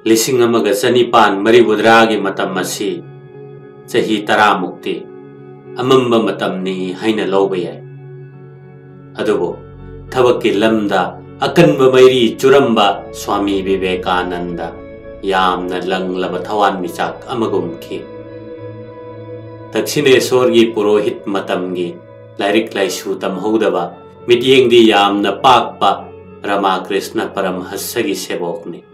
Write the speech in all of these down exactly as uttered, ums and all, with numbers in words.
ꯂꯤꯁꯤꯡ ꯑꯃꯒ ꯆꯅꯤꯄꯥꯟ ꯃꯔꯤꯐꯨꯇꯔꯥꯒꯤ ꯃꯇꯝ ꯑꯁꯤ ꯆꯍꯤ ꯇꯔꯥꯃꯨꯛꯇꯤ ꯑꯃꯝꯕ ꯃꯇꯝꯅꯤ ꯍꯥꯏꯅ ꯂꯧꯕ ꯌꯥꯏ꯫ ꯑꯗꯨꯕꯨ ꯊꯕꯛꯀꯤ ꯂꯝꯗ ꯑꯀꯟꯕ ꯃꯩꯔꯤ ꯆꯨꯔꯝꯕ ꯁ꯭ꯋꯥꯃꯤ ꯕꯤꯕꯦꯀꯥꯅꯟꯗ ꯌꯥꯝꯅ ꯂꯪꯂꯕ ꯊꯋꯥꯟꯃꯤꯆꯥꯛ ꯑꯃꯒꯨꯝꯈꯤ꯫ ꯗꯛꯁꯤꯅꯦꯁꯣꯔꯒꯤ ꯄꯨꯔꯣꯍꯤꯠ ꯃꯇꯝꯒꯤ ꯂꯥꯏꯔꯤꯛ ꯂꯥꯏꯁꯨ ꯇꯝꯍꯧꯗꯕ, ꯃꯤꯠꯌꯦꯡꯗꯤ ꯌꯥꯝꯅ ꯄꯥꯛꯄ ꯔꯃꯥꯀ꯭ꯔꯤꯁꯅ ꯄꯔꯝꯍꯁꯒꯤ ꯁꯦꯕꯣꯛꯅꯤ꯫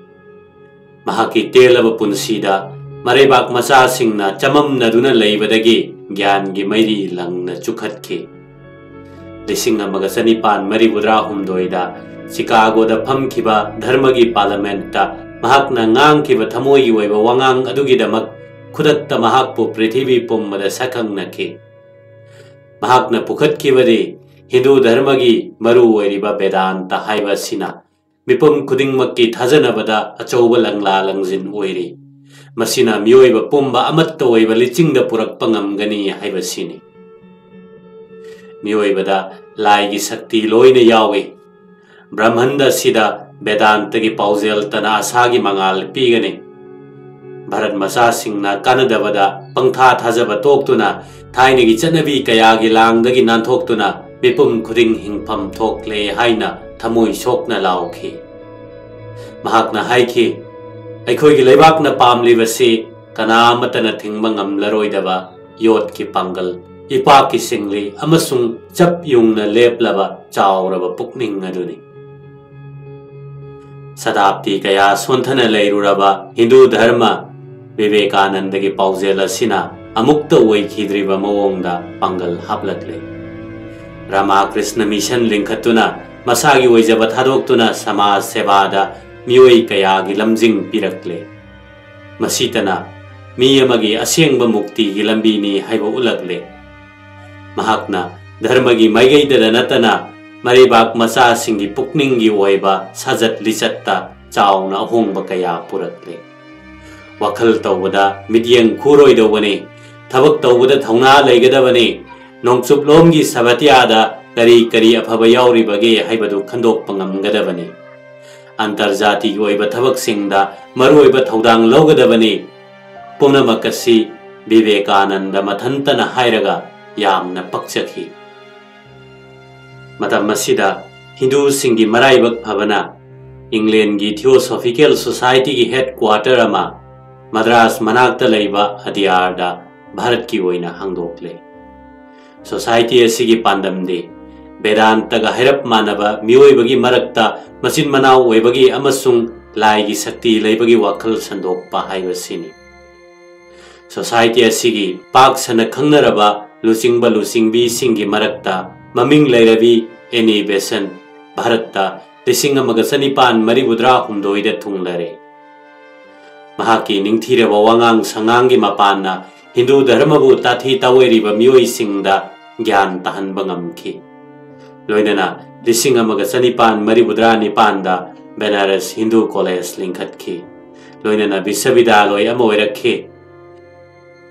ꯃꯍꯥꯛꯀꯤ ꯇꯦꯜꯂꯕ ꯄꯨꯟꯁꯤꯗ ꯃꯔꯩꯕꯥꯛ ꯃꯆꯥꯁꯤꯡꯅ ꯆꯃꯝꯅꯗꯨꯅ ꯂꯩꯕꯗꯒꯤ ꯒ꯭ꯌꯥꯟꯒꯤ ꯃꯩꯔꯤ ꯂꯪꯅ ꯆꯨꯈꯠꯈꯤ꯫ ꯂꯤꯁꯤꯡ ꯑꯃꯒ ꯆꯅꯤꯄꯥꯟ ꯃꯔꯤꯐꯨꯇꯔꯥꯍꯨꯝꯗꯣꯏꯗ ꯆꯤꯀꯥꯒꯣꯗ ꯐꯝꯈꯤꯕ ꯙꯔꯃꯒꯤ ꯄꯥꯔꯂꯃꯦꯟꯠꯇ ꯃꯍꯥꯛꯅ ꯉꯥꯡꯈꯤꯕ ꯊꯃꯣꯏꯒꯤ ꯑꯣꯏꯕ ꯋꯥꯉꯥꯡ ꯑꯗꯨꯒꯤꯗꯃꯛ ꯈꯨꯗꯛꯇ ꯃꯍꯥꯛꯄꯨ ꯄ꯭ꯔꯤꯊꯤꯕꯤ ꯄꯨꯝꯕꯗ ꯁꯛꯈꯪꯅꯈꯤ꯫ ꯃꯍꯥꯛꯅ ꯄꯨꯈꯠꯈꯤꯕꯗꯤ ꯍꯤꯟꯗꯨ ꯙꯔꯃꯒꯤ ꯃꯔꯨ ꯑꯣꯏꯔꯤꯕ ꯕꯦꯗꯥꯟꯇ ꯍꯥꯏꯕ ꯑꯁꯤꯅ ꯃꯤꯄꯨꯝ ꯈꯨꯗꯤꯡꯃꯛꯀꯤ ꯊꯥꯖꯅꯕꯗ ꯑꯆꯧꯕ ꯂꯪꯂꯥ ꯂꯪꯖꯤꯟ ꯑꯣꯏꯔꯤ꯫ ꯃꯁꯤꯅ ꯃꯤꯑꯣꯏꯕ ꯄꯨꯝꯕ ꯑꯃꯠꯇ ꯑꯣꯏꯕ ꯂꯤꯆꯤꯡꯗ ꯄꯨꯔꯛꯄ ꯉꯝꯒꯅꯤ ꯍꯥꯏꯕꯁꯤꯅꯤ꯫ ꯃꯤꯑꯣꯏꯕꯗ ꯂꯥꯏꯒꯤ ꯁꯛꯇꯤ ꯂꯣꯏꯅ ꯌꯥꯎꯏ꯫ ꯕ꯭ꯔꯍꯃꯟꯗ ꯑꯁꯤꯗ ꯕꯦꯗꯥꯟꯇꯒꯤ ꯄꯥꯎꯖꯦꯜ ꯇꯅꯥ ꯑꯁꯥꯒꯤ ꯃꯉꯥꯜ ꯄꯤꯒꯅꯤ꯫ ꯚꯥꯔꯠ ꯃꯆꯥꯁꯤꯡꯅ ꯀꯥꯟꯅꯗꯕꯗ ꯄꯪꯊꯥ ꯊꯥꯖꯕ ꯇꯣꯛꯇꯨꯅ ꯊꯥꯏꯅꯒꯤ ꯆꯠꯅꯕꯤ ꯀꯌꯥꯒꯤ ꯂꯥꯡꯗꯒꯤ ꯅꯥꯟꯊꯣꯛꯇꯨꯅ ꯃꯤꯄꯨꯝ ꯈꯨꯗꯤꯡ ꯍꯤꯡꯐꯝ ꯊꯣꯛꯂꯦ ꯍꯥꯏꯅ ꯊꯃꯣꯏ ꯁꯣꯛꯅ ꯂꯥꯎꯈꯤ꯫ ꯃꯍꯥꯛꯅ ꯍꯥꯏꯈꯤ, "ꯑꯩꯈꯣꯏꯒꯤ ꯂꯩꯕꯥꯛꯅ ꯄꯥꯝꯂꯤꯕꯁꯤ ꯀꯅꯥ ꯑꯃꯠꯇꯅ ꯊꯤꯡꯕ ꯉꯝꯂꯔꯣꯏꯗꯕ ꯌꯣꯠꯀꯤ ꯄꯥꯡꯒꯜ, ꯏꯄꯥꯛꯀꯤ ꯁꯤꯡꯂꯤ ꯑꯃꯁꯨꯡ ꯆꯞ ꯌꯨꯡꯅ ꯂꯦꯞꯂꯕ ꯆꯥꯎꯔꯕ ꯄꯨꯛꯅꯤꯡ ꯑꯗꯨꯅꯤ"꯫ ꯁꯇꯥꯕꯗꯤ ꯀꯌꯥ ꯁꯣꯟꯊꯅ ꯂꯩꯔꯨꯔꯕ ꯍꯤꯟꯗꯨ ꯙꯔꯃ ꯕꯤꯕꯦꯀꯥꯅꯟꯗꯒꯤ ꯄꯥꯎꯖꯦꯜ ꯑꯁꯤꯅ ꯑꯃꯨꯛꯇ ꯑꯣꯏꯈꯤꯗ꯭ꯔꯤꯕ ꯃꯑꯣꯡꯗ ꯄꯥꯡꯒꯜ ꯍꯥꯞꯂꯛꯂꯦ꯫ ꯔꯥꯃꯥꯀ꯭ꯔꯤꯁꯅ ꯃꯤꯁꯟ ꯂꯤꯡꯈꯠꯇꯨꯅ ꯃꯁꯥꯒꯤ ꯑꯣꯏꯖꯕ ꯊꯥꯗꯣꯛꯇꯨꯅ ꯁꯃꯥꯖ ꯁꯦꯕꯥꯗ ꯃꯤꯑꯣꯏ ꯀꯌꯥꯒꯤ ꯂꯝꯖꯤꯡ ꯄꯤꯔꯛꯂꯦ꯫ ꯃꯁꯤꯇꯅ ꯃꯤ ꯑꯃꯒꯤ ꯑꯁꯦꯡꯕ ꯃꯨꯛꯇꯤꯒꯤ ꯂꯝꯕꯤꯅꯤ ꯍꯥꯏꯕ ꯎꯠꯂꯛꯂꯦ꯫ ꯃꯍꯥꯛꯅ ꯙꯔꯃꯒꯤ ꯃꯥꯏꯀꯩꯗꯗ ꯅꯠꯇꯅ ꯃꯔꯩꯕꯥꯛ ꯃꯆꯥꯁꯤꯡꯒꯤ ꯄꯨꯛꯅꯤꯡꯒꯤ ꯑꯣꯏꯕ ꯁꯥꯖꯠ ꯂꯤꯆꯠꯇ ꯆꯥꯎꯅ ꯑꯍꯣꯡꯕ ꯀꯌꯥ ꯄꯨꯔꯛꯂꯦ꯫ ꯋꯥꯈꯜ ꯇꯧꯕꯗ ꯃꯤꯠꯌꯦꯡ ꯈꯨꯔꯣꯏꯗꯧꯕꯅꯤ, ꯊꯕꯛ ꯇꯧꯕꯗ ꯊꯧꯅꯥ ꯂꯩꯒꯗꯕꯅꯤ, ꯅꯣꯡꯆꯨꯞꯂꯣꯝꯒꯤ ꯁꯕꯇꯤꯌꯥꯗ ꯀꯔꯤ ꯀꯔꯤ ꯑꯐꯕ ꯌꯥꯎꯔꯤꯕꯒꯦ ꯍꯥꯏꯕꯗꯨ ꯈꯟꯗꯣꯛꯄ ꯉꯝꯒꯗꯕꯅꯤ꯫ ꯑꯟꯇꯔꯖꯥꯇꯤꯒꯤ ꯑꯣꯏꯕ ꯊꯕꯛꯁꯤꯡꯗ ꯃꯔꯨꯑꯣꯏꯕ ꯊꯧꯗꯥꯡ ꯂꯧꯒꯗꯕꯅꯤ꯫ ꯄꯨꯝꯅꯃꯛ ꯑꯁꯤ ꯕꯤꯕꯦꯀꯥꯅꯟꯗ ꯃꯊꯟꯇꯅ ꯍꯥꯏꯔꯒ ꯌꯥꯝꯅ ꯄꯛꯆꯈꯤ꯫ ꯃꯇꯝ ꯑꯁꯤꯗ ꯍꯤꯟꯗꯨꯁꯤꯡꯒꯤ ꯃꯔꯥꯏꯕꯛ ꯐꯕꯅ ꯏꯪꯂꯦꯟꯒꯤ ꯊꯤꯑꯣꯁꯣꯐꯤꯀꯦꯜ ꯁꯣꯁꯥꯏꯇꯤꯒꯤ ꯍꯦꯗ ꯀ꯭ꯋꯥꯇꯔ ꯑꯃ ꯃꯗ꯭ꯔꯥꯁ ꯃꯅꯥꯛꯇ ꯂꯩꯕ ꯑꯗꯤꯌꯥꯔꯗ ꯚꯥꯔꯠꯀꯤ ꯑꯣꯏꯅ ꯍꯥꯡꯗꯣꯛꯂꯦ꯫ ꯁꯣꯁꯥꯏꯇꯤ ꯑꯁꯤꯒꯤ ꯄꯥꯟꯗꯝꯗꯤ ꯕꯦꯗꯥꯟꯇꯒ ꯍꯥꯏꯔꯞ ꯃꯥꯟꯅꯕ ꯃꯤꯑꯣꯏꯕꯒꯤ ꯃꯔꯛꯇ ꯃꯆꯤꯟ ꯃꯅꯥꯎ ꯑꯣꯏꯕꯒꯤ ꯑꯃꯁꯨꯡ ꯂꯥꯏꯒꯤ ꯁꯛꯇꯤ ꯂꯩꯕꯒꯤ ꯋꯥꯈꯜ ꯁꯟꯗꯣꯛꯄ ꯍꯥꯏꯕꯁꯤꯅꯤ꯫ ꯁꯣꯁꯥꯏꯇꯤ ꯑꯁꯤꯒꯤ ꯄꯥꯛ ꯁꯟꯅ ꯈꯪꯅꯔꯕ ꯂꯨꯆꯤꯡꯕ ꯂꯨꯆꯤꯡꯕꯤꯁꯤꯡꯒꯤ ꯃꯔꯛꯇ ꯃꯃꯤꯡ ꯂꯩꯔꯕꯤ ꯑꯦꯅꯤ ꯕꯦꯁꯟ ꯚꯥꯔꯠꯇ ꯂꯤꯁꯤꯡ ꯑꯃꯒ ꯆꯅꯤꯄꯥꯟ ꯃꯔꯤꯐꯨꯇꯔꯥ ꯍꯨꯝꯗꯣꯏꯗ ꯊꯨꯡꯂꯔꯦ꯫ ꯃꯍꯥꯛꯀꯤ ꯅꯤꯡꯊꯤꯔꯕ ꯋꯥꯉꯥꯡ ꯁꯉꯥꯡꯒꯤ ꯃꯄꯥꯟꯅ ꯍꯤꯟꯗꯨ ꯙꯔꯃꯕꯨ ꯇꯥꯊꯤ ꯇꯥꯑꯣꯏꯔꯤꯕ ꯃꯤꯑꯣꯏꯁꯤꯡꯗ ꯒ꯭ꯌꯥꯟ ꯇꯥꯍꯟꯕ ꯉꯝꯈꯤ꯫ ꯂꯣꯏꯅꯅ ꯂꯤꯁꯤꯡ ꯑꯃꯒ ꯆꯅꯤꯄꯥꯟ ꯃꯔꯤꯐꯨꯇꯔꯥ ꯅꯤꯄꯥꯟꯗ ꯕꯦꯅꯥꯔꯁ ꯍꯤꯟꯗꯨ ꯀꯣꯂꯦꯖ ꯂꯤꯡꯈꯠꯈꯤ꯫ ꯂꯣꯏꯅꯅ ꯕꯤꯁ꯭ꯋꯕꯤꯗ꯭ꯌꯥꯂꯣꯏ ꯑꯃ ꯑꯣꯏꯔꯛꯈꯤ꯫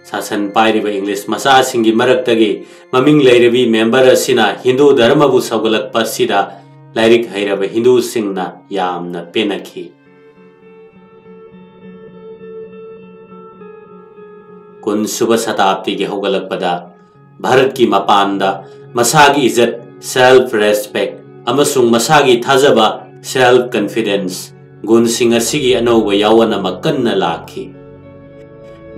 ꯁꯥꯁꯟ ꯄꯥꯏꯔꯤꯕ ꯏꯪꯂꯤꯁ ꯃꯆꯥꯁꯤꯡꯒꯤ ꯃꯔꯛꯇꯒꯤ ꯃꯃꯤꯡ ꯂꯩꯔꯕꯤ ꯃꯦꯝꯕꯔ ꯑꯁꯤꯅ ꯍꯤꯟꯗꯨ ꯙꯔꯃꯕꯨ ꯁꯧꯒꯠꯂꯛꯄ ꯑꯁꯤꯗ ꯂꯥꯏꯔꯤꯛ ꯍꯩꯔꯕ ꯍꯤꯟꯗꯨꯁꯤꯡꯅ ꯌꯥꯝꯅ ꯄꯦꯟꯅꯈꯤ꯫ ꯀꯨꯟꯁꯨꯕ ꯁꯇꯥꯕꯗꯤꯒꯤ ꯍꯧꯒꯠꯂꯛꯄꯗ ꯚꯥꯔꯠꯀꯤ ꯃꯄꯥꯟꯗ ꯃꯁꯥꯒꯤ ꯏꯖꯠ, self respect, ꯑꯃꯁꯨꯡ ꯃꯁꯥꯒꯤ ꯊꯥꯖꯕ, self confidence, ꯒꯨꯟꯁꯤꯡ ꯑꯁꯤꯒꯤ ꯑꯅꯧꯕ ꯌꯥꯑꯣꯟ ꯑꯃ ꯀꯟꯅ ꯂꯥꯛꯈꯤ꯫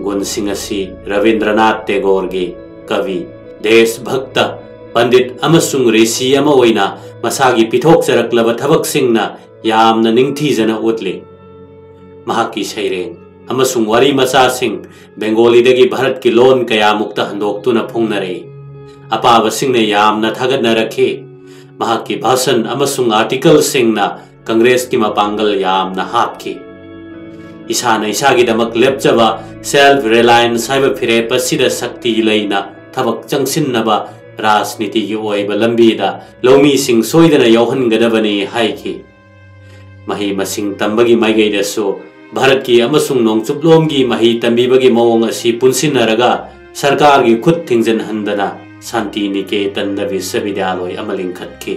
ꯒꯨꯟꯁꯤꯡ ꯑꯁꯤ ꯔꯕꯤꯟꯗ꯭ꯔꯅꯥꯊ ꯇꯦꯒꯣꯔꯒꯤ ꯀꯕꯤ, ꯗꯦꯁ ꯚꯛꯇ, ꯄꯟꯗꯤꯠ ꯑꯃꯁꯨꯡ ꯔꯤꯁꯤ ꯑꯃ ꯑꯣꯏꯅ ꯃꯁꯥꯒꯤ ꯄꯤꯊꯣꯛꯆꯔꯛꯂꯕ ꯊꯕꯛꯁꯤꯡꯅ ꯌꯥꯝꯅ ꯅꯤꯡꯊꯤꯖꯅ ꯎꯠꯂꯤ꯫ ꯃꯍꯥꯛꯀꯤ ꯁꯩꯔꯦꯡ ꯑꯃꯁꯨꯡ ꯋꯥꯔꯤ ꯃꯆꯥꯁꯤꯡ ꯕꯦꯡꯒꯣꯂꯤꯗꯒꯤ ꯚꯥꯔꯠꯀꯤ ꯂꯣꯟ ꯀꯌꯥꯃꯨꯛꯇ ꯍꯟꯗꯣꯛꯇꯨꯅ ꯐꯣꯡꯅꯔꯛꯏ꯫ ꯑꯄꯥꯕꯁꯤꯡꯅ ꯌꯥꯝꯅ ꯊꯥꯒꯠꯅꯔꯛꯈꯤ꯫ ꯃꯍꯥꯛꯀꯤ ꯚꯥꯁꯟ ꯑꯃꯁꯨꯡ ꯑꯥꯔꯇꯤꯀꯜꯁꯤꯡꯅ ꯀꯪꯒ꯭ꯔꯦꯁꯀꯤ ꯃꯄꯥꯡꯒꯜ ꯌꯥꯝꯅ ꯍꯥꯞꯈꯤ꯫ ꯏꯁꯥꯅ ꯏꯁꯥꯒꯤꯗꯃꯛ ꯂꯦꯞꯆꯕ, self reliance ꯍꯥꯏꯕ ꯐꯤꯔꯦꯞ ꯑꯁꯤꯗ ꯁꯛꯇꯤ ꯂꯩꯅ ꯊꯕꯛ ꯆꯪꯁꯤꯟꯅꯕ ꯔꯥꯖꯅꯤꯇꯤꯒꯤ ꯑꯣꯏꯕ ꯂꯝꯕꯤꯗ ꯂꯧꯃꯤꯁꯤꯡ ꯁꯣꯏꯗꯅ ꯌꯥꯎꯍꯟꯒꯗꯕꯅꯤ ꯍꯥꯏꯈꯤ꯫ ꯃꯍꯩ ꯃꯁꯤꯡ ꯇꯝꯕꯒꯤ ꯃꯥꯏꯀꯩꯗꯁꯨ ꯚꯥꯔꯠꯀꯤ ꯑꯃꯁꯨꯡ ꯅꯣꯡꯆꯨꯞꯂꯣꯝꯒꯤ ꯃꯍꯩ ꯇꯝꯕꯤꯕꯒꯤ ꯃꯑꯣꯡ ꯑꯁꯤ ꯄꯨꯟꯁꯤꯟꯅꯔꯒ ꯁꯔꯀꯥꯔꯒꯤ ꯈꯨꯠ ꯊꯤꯡꯖꯤꯟꯍꯟꯗꯅ ꯁꯥꯟꯇꯤ ꯅꯤꯀꯦꯇꯟꯗ ꯕꯤꯁ꯭ꯋꯕꯤꯗ꯭ꯌꯥꯂꯣꯏ ꯑꯃ ꯂꯤꯡꯈꯠꯈꯤ꯫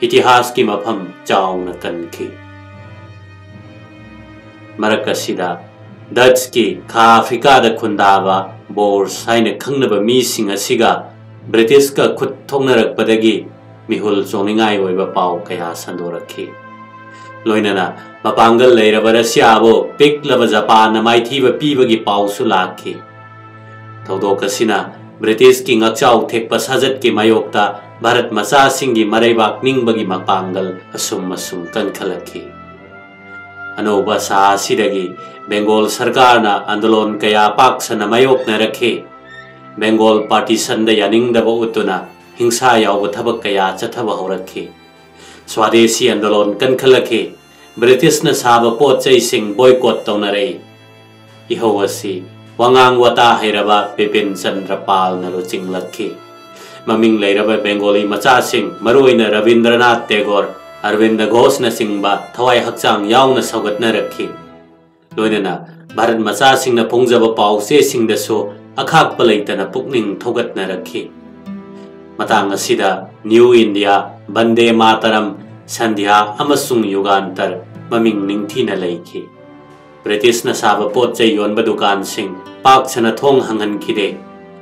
ꯏꯇꯤꯍꯥꯁꯀꯤ ꯃꯐꯝ ꯆꯥꯎꯅ ꯀꯟꯈꯤ꯫ ꯃꯔꯛ ꯑꯁꯤꯗ ꯗꯠꯁꯀꯤ ꯈꯥ ꯑꯐ꯭ꯔꯤꯀꯥꯗ ꯈꯨꯟꯗꯥꯕ ꯕꯣꯔꯁ ꯍꯥꯏꯅ ꯈꯪꯅꯕ ꯃꯤꯁꯤꯡ ꯑꯁꯤꯒ ꯕ꯭ꯔꯤꯇꯤꯁꯀ ꯈꯨꯠ ꯊꯣꯛꯅꯔꯛꯄꯗꯒꯤ ꯃꯤꯍꯨꯜ ꯆꯣꯡꯅꯤꯡꯉꯥꯏ ꯑꯣꯏꯕ ꯄꯥꯎ ꯀꯌꯥ ꯁꯟꯗꯣꯔꯛꯈꯤ꯫ ꯂꯣꯏꯅꯅ ꯃꯄꯥꯡꯒꯜ ꯂꯩꯔꯕ ꯔꯁꯤꯌꯥꯕꯨ ꯄꯤꯛꯂꯕ ꯖꯄꯥꯟꯅ ꯃꯥꯏꯊꯤꯕ ꯄꯤꯕꯒꯤ ꯄꯥꯎꯁꯨ ꯂꯥꯛꯈꯤ꯫ ꯊꯧꯗꯣꯛ ꯑꯁꯤꯅ ꯕ꯭ꯔꯤꯇꯤꯁꯀꯤ ꯉꯛꯆꯥꯎ ꯊꯦꯛꯄ ꯁꯥꯖꯠꯀꯤ ꯃꯥꯌꯣꯛꯇ ꯚꯥꯔꯠ ꯃꯆꯥꯁꯤꯡꯒꯤ ꯃꯔꯩꯕꯥꯛ ꯅꯤꯡꯕꯒꯤ ꯃꯄꯥꯡꯒꯜ ꯑꯁꯨꯝ ꯑꯁꯨꯝ ꯀꯟꯈꯠꯂꯛꯈꯤ꯫ ꯑꯅꯧꯕ ꯑꯁꯥ ꯑꯁꯤꯗꯒꯤ ꯕꯦꯡꯒꯣꯜ ꯁꯔꯀꯥꯔꯅ ꯑꯟꯗꯣꯂꯣꯟ ꯀꯌꯥ ꯄꯥꯛ ꯁꯟꯅ ꯃꯥꯌꯣꯛꯅꯔꯛꯈꯤ꯫ ꯕꯦꯡꯒꯣꯜ ꯄꯥꯔꯇꯤꯁꯟꯗ ꯌꯥꯅꯤꯡꯗꯕ ꯎꯠꯇꯨꯅ ꯍꯤꯡꯁꯥ ꯌꯥꯎꯕ ꯊꯕꯛ ꯀꯌꯥ ꯆꯠꯊꯕ ꯍꯧꯔꯛꯈꯤ꯫ ꯁ꯭ꯋꯥꯗꯦꯁꯤ ꯑꯟꯗꯣꯂꯣꯟ ꯀꯟꯈꯠꯂꯛꯈꯤ꯫ ꯕ꯭ꯔꯤꯇꯤꯁꯅ ꯁꯥꯕ ꯄꯣꯠ ꯆꯩꯁꯤꯡ ꯕꯣꯏꯀꯣꯠ ꯇꯧꯅꯔꯛꯏ꯫ ꯏꯍꯧ ꯑꯁꯤ ꯋꯥꯉꯥꯡ ꯋꯥꯇꯥ ꯍꯩꯔꯕ ꯕꯤꯄꯤꯟ ꯆꯟꯗ꯭ꯔ ꯄꯥꯜꯅ ꯂꯨꯆꯤꯡꯂꯛꯈꯤ꯫ ꯃꯃꯤꯡ ꯂꯩꯔꯕ ꯕꯦꯡꯒꯣꯂꯤ ꯃꯆꯥꯁꯤꯡ, ꯃꯔꯨꯑꯣꯏꯅ ꯔꯕꯤꯟꯗ꯭ꯔꯅꯥꯊ ꯇꯦꯒꯣꯔ, ꯑꯔꯕꯤꯟꯗ ꯘꯣꯁꯅꯆꯤꯡꯕ ꯊꯋꯥꯏ ꯍꯛꯆꯥꯡ ꯌꯥꯎꯅ ꯁꯧꯒꯠꯅꯔꯛꯈꯤ꯫ ꯂꯣꯏꯅꯅ ꯚꯥꯔꯠ ꯃꯆꯥꯁꯤꯡꯅ ꯐꯣꯡꯖꯕ ꯄꯥꯎ ꯆꯦꯁꯤꯡꯗꯁꯨ ꯑꯈꯥꯛꯄ ꯂꯩꯇꯅ ꯄꯨꯛꯅꯤꯡ ꯊꯧꯒꯠꯅꯔꯛꯈꯤ꯫ ꯃꯇꯥꯡ ꯑꯁꯤꯗ ꯅ꯭ꯌꯨ ꯏꯟꯗꯤꯌꯥ, ꯕꯟꯗꯦ ꯃꯥꯇꯔꯝ, ꯁꯟꯙ꯭ꯌꯥ ꯑꯃꯁꯨꯡ ꯌꯨꯒꯥꯟꯇꯔ ꯃꯃꯤꯡ ꯅꯤꯡꯊꯤꯅ ꯂꯩꯈꯤ꯫ ꯕ꯭ꯔꯤꯇꯤꯁꯅ ꯁꯥꯕ ꯄꯣꯠ ꯆꯩ ꯌꯣꯟꯕ ꯗꯨꯀꯥꯟꯁꯤꯡ ꯄꯥꯛ ꯁꯟꯅ ꯊꯣꯡ ꯍꯥꯡꯍꯟꯈꯤꯗꯦ,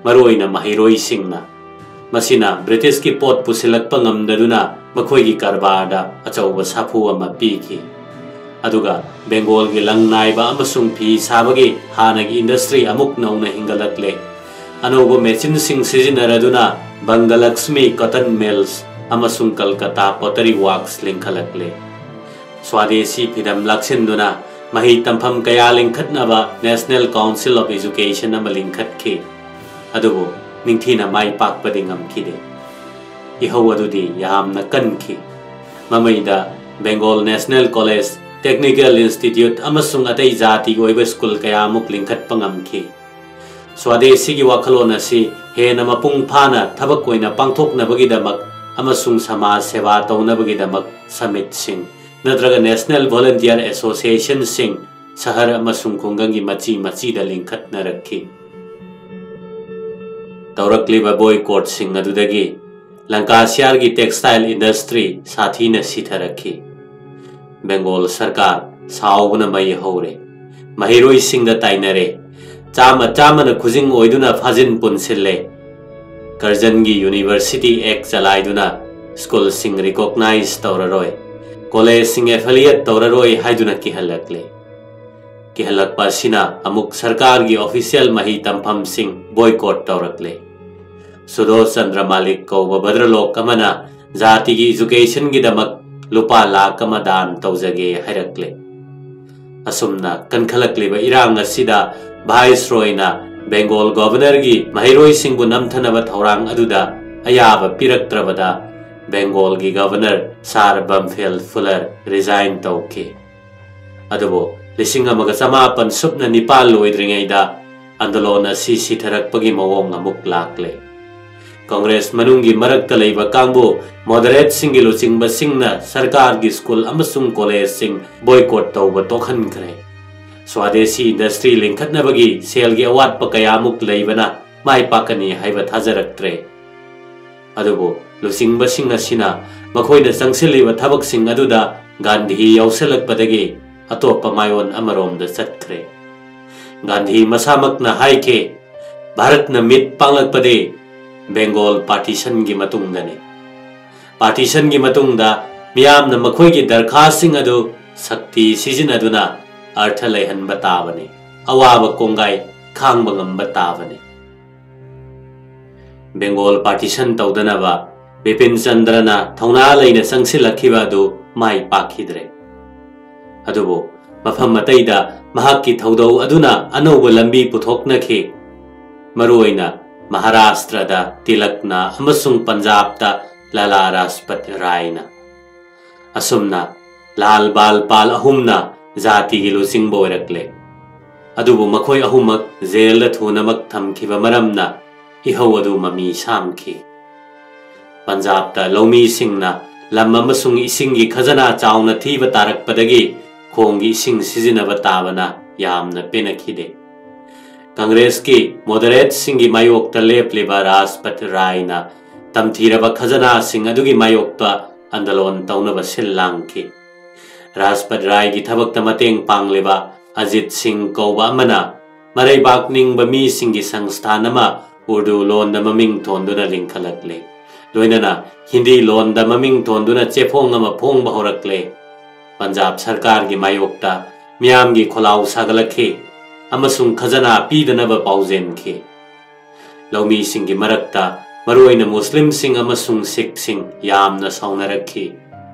ꯃꯔꯨꯑꯣꯏꯅ ꯃꯍꯩꯔꯣꯏꯁꯤꯡꯅ꯫ ꯃꯁꯤꯅ ꯕ꯭ꯔꯤꯇꯤꯁꯀꯤ ꯄꯣꯠ ꯄꯨꯁꯤꯜꯂꯛꯄ ꯉꯝꯗꯗꯨꯅ ꯃꯈꯣꯏꯒꯤ ꯀꯔꯕꯥꯔꯗ ꯑꯆꯧꯕ ꯁꯥꯐꯨ ꯑꯃ ꯄꯤꯈꯤ꯫ ꯑꯗꯨꯒ ꯕꯦꯡꯒꯣꯜꯒꯤ ꯂꯪ ꯅꯥꯏꯕ ꯑꯃꯁꯨꯡ ꯐꯤ ꯁꯥꯕꯒꯤ ꯍꯥꯟꯅꯒꯤ ꯏꯟꯗꯁꯇ꯭ꯔꯤ ꯑꯃꯨꯛ ꯅꯧꯅ ꯍꯤꯡꯒꯠꯂꯛꯂꯦ꯫ ꯑꯅꯧꯕ ꯃꯦꯆꯤꯟꯁꯤꯡ ꯁꯤꯖꯤꯟꯅꯔꯗꯨꯅ ꯕꯪꯒꯂꯛꯁꯃꯤ ꯀꯣꯇꯟ ꯃꯤꯜꯁ ꯑꯃꯁꯨꯡ ꯀꯜꯀꯇꯥ ꯄꯣꯇꯔꯤ ꯋꯥꯔꯛꯁ ꯂꯤꯡꯈꯠꯂꯛꯂꯦ꯫ ꯁ꯭ꯋꯥꯗꯦꯁꯤ ꯐꯤꯗꯝ ꯂꯥꯛꯁꯤꯟꯗꯨꯅ ꯃꯍꯩ ꯇꯝꯐꯝ ꯀꯌꯥ ꯂꯤꯡꯈꯠꯅꯕ National Council of Education ꯑꯃ ꯂꯤꯡꯈꯠꯈꯤ꯫ ꯑꯗꯨꯕꯨ ꯅꯤꯡꯊꯤꯅ ꯃꯥꯏ ꯄꯥꯛꯄꯗꯤ ꯉꯝꯈꯤꯗꯦ꯫ ꯏꯍꯧ ꯑꯗꯨꯗꯤ ꯌꯥꯝꯅ ꯀꯟꯈꯤ꯫ ꯃꯃꯩꯗ Bengal National College, Technical Institute ꯑꯃꯁꯨꯡ ꯑꯇꯩ ꯖꯥꯇꯤꯒꯤ ꯑꯣꯏꯕ ꯁ꯭ꯀꯨꯜ ꯀꯌꯥꯃꯨꯛ ꯂꯤꯡꯈꯠꯄ ꯉꯝꯈꯤ꯫ ꯁ꯭ꯋꯥꯗꯦꯁꯤꯒꯤ ꯋꯥꯈꯜꯂꯣꯟ ꯑꯁꯤ ꯍꯦꯟꯅ ꯃꯄꯨꯡ ꯐꯥꯅ ꯊꯕꯛ ꯑꯣꯏꯅ ꯄꯥꯡꯊꯣꯛꯅꯕꯒꯤꯗꯃꯛ ꯑꯃꯁꯨꯡ ꯁꯃꯥꯖ ꯁꯦꯕꯥ ꯇꯧꯅꯕꯒꯤꯗꯃꯛ ꯁꯃꯤꯠꯁꯤꯡ ꯅꯠꯇ꯭ꯔꯒ ꯅꯦꯁꯅꯦꯜ ꯚꯣꯂꯨꯟꯇꯤꯌꯔ ꯑꯦꯁꯣꯁꯤꯌꯦꯁꯟꯁꯤꯡ ꯁꯍꯔ ꯑꯃꯁꯨꯡ ꯈꯨꯡꯒꯪꯒꯤ ꯃꯆꯤ ꯃꯆꯤꯗ ꯂꯤꯡꯈꯠꯅꯔꯛꯈꯤ꯫ ꯇꯧꯔꯛꯂꯤꯕ ꯕꯣꯏꯀꯣꯠꯁꯤꯡ ꯑꯗꯨꯗꯒꯤ ꯂꯪꯀꯥꯁꯤꯌꯥꯔꯒꯤ ꯇꯦꯛꯁꯇꯥꯏꯜ ꯏꯟꯗꯁꯇ꯭ꯔꯤ ꯁꯥꯊꯤꯅ ꯁꯤꯊꯔꯛꯈꯤ꯫ ꯕꯦꯡꯒꯣꯜ ꯁꯔꯀꯥꯔ ꯁꯥꯎꯕꯅ ꯃꯩ ꯍꯧꯔꯦ꯫ ꯃꯍꯩꯔꯣꯏꯁꯤꯡꯗ ꯇꯥꯏꯅꯔꯦ꯫ ꯆꯥꯝꯃ ꯆꯥꯝꯃꯅ ꯈꯨꯖꯤꯡ ꯑꯣꯏꯗꯨꯅ ꯐꯥꯖꯤꯟ ꯄꯨꯟꯁꯤꯜꯂꯦ꯫ ꯀꯔꯖꯟꯒꯤ University Act ꯆꯂꯥꯏꯗꯨꯅ ꯁ꯭ꯀꯨꯜꯁꯤꯡ recognize ꯇꯧꯔꯔꯣꯏ, ꯀꯣꯂꯦꯖꯁꯤꯡ affiliate ꯇꯧꯔꯔꯣꯏ ꯍꯥꯏꯗꯨꯅ ꯀꯤꯍꯜꯂꯛꯂꯦ꯫ ꯀꯤꯍꯜꯂꯛꯄ ꯑꯁꯤꯅ ꯑꯃꯨꯛ ꯁꯔꯀꯥꯔꯒꯤ official ꯃꯍꯩ ꯇꯝꯐꯝꯁꯤꯡ boycott ꯇꯧꯔꯛꯂꯦ꯫ ꯁꯨꯗꯣꯁ ꯆꯟꯗ꯭ꯔ ꯃꯥꯂꯤꯛ ꯀꯧꯕ ꯚꯗ꯭ꯔꯂꯣꯛ ꯑꯃꯅ ꯖꯥꯇꯤꯒꯤ educationꯒꯤꯗꯃꯛ ꯂꯨꯄꯥ ꯂꯥꯈ ꯑꯃ ꯗꯥꯟ ꯇꯧꯖꯒꯦ ꯍꯥꯏꯔꯛꯂꯦ꯫ ꯑꯁꯨꯝꯅ ꯀꯟꯈꯠꯂꯛꯂꯤꯕ ꯏꯔꯥꯡ ꯑꯁꯤꯗ Viceroyꯅ Bengal Governorꯒꯤ ꯃꯍꯩꯔꯣꯏꯁꯤꯡꯕꯨ ꯅꯝꯊꯅꯕ ꯊꯧꯔꯥꯡ ꯑꯗꯨꯗ ꯑꯌꯥꯕ ꯄꯤꯔꯛꯇ꯭ꯔꯕꯗ Bengalꯒꯤ Governor Sir Bamphel Fuller resign ꯇꯧꯈꯤ꯫ ꯑꯗꯨꯕꯨ ꯂꯤꯁꯤꯡ ꯑꯃꯒ ꯆꯃꯥꯄꯟ ꯁꯨꯞꯅ ꯅꯤꯄꯥꯜ ꯂꯣꯏꯗ꯭ꯔꯤꯉꯩꯗ ꯑꯟꯗꯣꯂꯣꯟ ꯑꯁꯤ ꯁꯤꯊꯔꯛꯄꯒꯤ ꯃꯑꯣꯡ ꯑꯃꯨꯛ ꯂꯥꯛꯂꯦ꯫ ꯀꯪꯒ꯭ꯔꯦꯁ ꯃꯅꯨꯡꯒꯤ ꯃꯔꯛꯇ ꯂꯩꯕ ꯀꯥꯡꯕꯨ moderateꯁꯤꯡꯒꯤ ꯂꯨꯆꯤꯡꯕꯁꯤꯡꯅ ꯁꯔꯀꯥꯔꯒꯤ ꯁ꯭ꯀꯨꯜ ꯑꯃꯁꯨꯡ ꯀꯣꯂꯦꯖꯁꯤꯡ boycott ꯇꯧꯕ ꯇꯣꯛꯍꯟꯈ꯭ꯔꯦ꯫ Swadeshi industry ꯂꯤꯡꯈꯠꯅꯕꯒꯤ ꯁꯦꯜꯒꯤ ꯑꯋꯥꯠꯄ ꯀꯌꯥꯃꯨꯛ ꯂꯩꯕꯅ ꯃꯥꯏ ꯄꯥꯛꯀꯅꯤ ꯍꯥꯏꯕ ꯊꯥꯖꯔꯛꯇ꯭ꯔꯦ꯫ ꯑꯗꯨꯕꯨ ꯂꯨꯆꯤꯡꯕꯁꯤꯡ ꯑꯁꯤꯅ ꯃꯈꯣꯏꯅ ꯆꯪꯁꯤꯜꯂꯤꯕ ꯊꯕꯛꯁꯤꯡ ꯑꯗꯨꯗ ꯒꯥꯟꯙꯤ ꯌꯥꯎꯁꯤꯜꯂꯛꯄꯗꯒꯤ ꯑꯇꯣꯞꯄ ꯃꯥꯏꯑꯣꯟ ꯑꯃꯔꯣꯝꯗ ꯆꯠꯈ꯭ꯔꯦ꯫ ꯒꯥꯟꯙꯤ ꯃꯁꯥꯃꯛꯅ ꯍꯥꯏꯈꯤ, "ꯚꯥꯔꯠꯅ ꯃꯤꯠ ꯄꯥꯡꯂꯛꯄꯗꯤ Bengal partitionꯒꯤ ꯃꯇꯨꯡꯗꯅꯤ꯫ Partitionꯒꯤ ꯃꯇꯨꯡꯗ ꯃꯤꯌꯥꯝꯅ ꯃꯈꯣꯏꯒꯤ ꯗꯔꯈꯥꯁꯁꯤꯡ ꯑꯗꯨ ꯁꯛꯇꯤ ꯁꯤꯖꯤꯟꯅꯗꯨꯅ ꯑꯔꯊ ꯂꯩꯍꯟꯕ ꯇꯥꯕꯅꯤ, ꯑꯋꯥꯕ ꯀꯣꯡꯒꯥꯏ ꯈꯥꯡꯕ ꯉꯝꯕ ꯇꯥꯕꯅꯤ"꯫ Bengal partition ꯇꯧꯗꯅꯕ ꯕꯤꯄꯤꯟ ꯆꯟꯗ꯭ꯔꯅ ꯊꯧꯅꯥ ꯂꯩꯅ ꯆꯪꯁꯤꯜꯂꯛꯈꯤꯕ ꯑꯗꯨ ꯃꯥꯏ ꯄꯥꯛꯈꯤꯗ꯭ꯔꯦ꯫ ꯑꯗꯨꯕꯨ ꯃꯐꯝ ꯑꯇꯩꯗ ꯃꯍꯥꯛꯀꯤ ꯊꯧꯗꯧ ꯑꯗꯨꯅ ꯑꯅꯧꯕ ꯂꯝꯕꯤ ꯄꯨꯊꯣꯛꯅꯈꯤ꯫ ꯃꯔꯨꯑꯣꯏꯅ ꯃꯍꯥꯔꯥꯁꯇ꯭ꯔꯗ ꯇꯤꯂꯛꯅ ꯑꯃꯁꯨꯡ ꯄꯟꯖꯥꯕꯇ ꯂꯥꯂꯥ ꯔꯥꯖꯄꯠ ꯔꯥꯏꯅ꯫ ꯑꯁꯨꯝꯅ ꯂꯥꯜ ꯕꯥꯜ ꯄꯥꯜ ꯑꯍꯨꯝꯅ ꯖꯥꯇꯤꯒꯤ ꯂꯨꯆꯤꯡꯕ ꯑꯣꯏꯔꯛꯂꯦ꯫ ꯑꯗꯨꯕꯨ ꯃꯈꯣꯏ ꯑꯍꯨꯝꯃꯛ ꯖꯦꯜꯗ ꯊꯨꯅꯃꯛ ꯊꯝꯈꯤꯕ ꯃꯔꯝꯅ ꯏꯍꯧ ꯑꯗꯨ ꯃꯃꯤ ꯁꯥꯝꯈꯤ꯫ ꯄꯟꯖꯥꯕꯇ ꯂꯧꯃꯤꯁꯤꯡꯅ ꯂꯝ ꯑꯃꯁꯨꯡ ꯏꯁꯤꯡꯒꯤ ꯈꯖꯅꯥ ꯆꯥꯎꯅ ꯊꯤꯕ ꯇꯥꯔꯛꯄꯗꯒꯤ ꯈꯣꯡꯒꯤ ꯏꯁꯤꯡ ꯁꯤꯖꯤꯟꯅꯕ ꯇꯥꯕꯅ ꯌꯥꯝꯅ ꯄꯦꯟꯅꯈꯤꯗꯦ꯫ ꯀꯪꯒ꯭ꯔꯦꯁꯀꯤ moderateꯁꯤꯡꯒꯤ ꯃꯥꯌꯣꯛꯇ ꯂꯦꯞꯂꯤꯕ ꯔꯥꯖꯄꯠ ꯔꯥꯏꯅ ꯇꯝꯊꯤꯔꯕ ꯈꯖꯅꯥꯁꯤꯡ ꯑꯗꯨꯒꯤ ꯃꯥꯌꯣꯛꯇ ꯑꯟꯗꯂꯣꯟ ꯇꯧꯅꯕ ꯁꯤꯜ ꯂꯥꯡꯈꯤ꯫ ꯔꯥꯖꯄꯠ ꯔꯥꯏꯒꯤ ꯊꯕꯛꯇ ꯃꯇꯦꯡ ꯄꯥꯡꯂꯤꯕ ꯑꯖꯤꯠ ꯁꯤꯡ ꯀꯧꯕ ꯑꯃꯅ ꯃꯔꯩꯕꯥꯛ ꯅꯤꯡꯕ ꯃꯤꯁꯤꯡꯒꯤ ꯁꯪꯁꯊꯥꯟ ꯑꯃ ꯎꯔꯗꯨ ꯂꯣꯟꯗ ꯃꯃꯤꯡ ꯊꯣꯟꯗꯨꯅ ꯂꯤꯡꯈꯠꯂꯛꯂꯦ꯫ ꯂꯣꯏꯅꯅ ꯍꯤꯟꯗꯤ ꯂꯣꯟꯗ ꯃꯃꯤꯡ ꯊꯣꯟꯗꯨꯅ ꯆꯦꯐꯣꯡ ꯑꯃ ꯐꯣꯡꯕ ꯍꯧꯔꯛꯂꯦ꯫ ꯄꯟꯖꯥꯕ ꯁꯔꯀꯥꯔꯒꯤ ꯃꯥꯌꯣꯛꯇ ꯃꯤꯌꯥꯝꯒꯤ ꯈꯣꯜꯂꯥꯎ ꯁꯥꯒꯠꯂꯛꯈꯤ ꯑꯃꯁꯨꯡ ꯈꯖꯅꯥ ꯄꯤꯗꯅꯕ ꯄꯥꯎꯖꯦꯟꯈꯤ꯫ ꯂꯧꯃꯤꯁꯤꯡꯒꯤ ꯃꯔꯛꯇ ꯃꯔꯨꯑꯣꯏꯅ ꯃꯨꯁꯂꯤꯝꯁꯤꯡ ꯑꯃꯁꯨꯡ ꯁꯤꯈꯁꯤꯡ ꯌꯥꯝꯅ ꯁꯥꯎꯅꯔꯛꯈꯤ꯫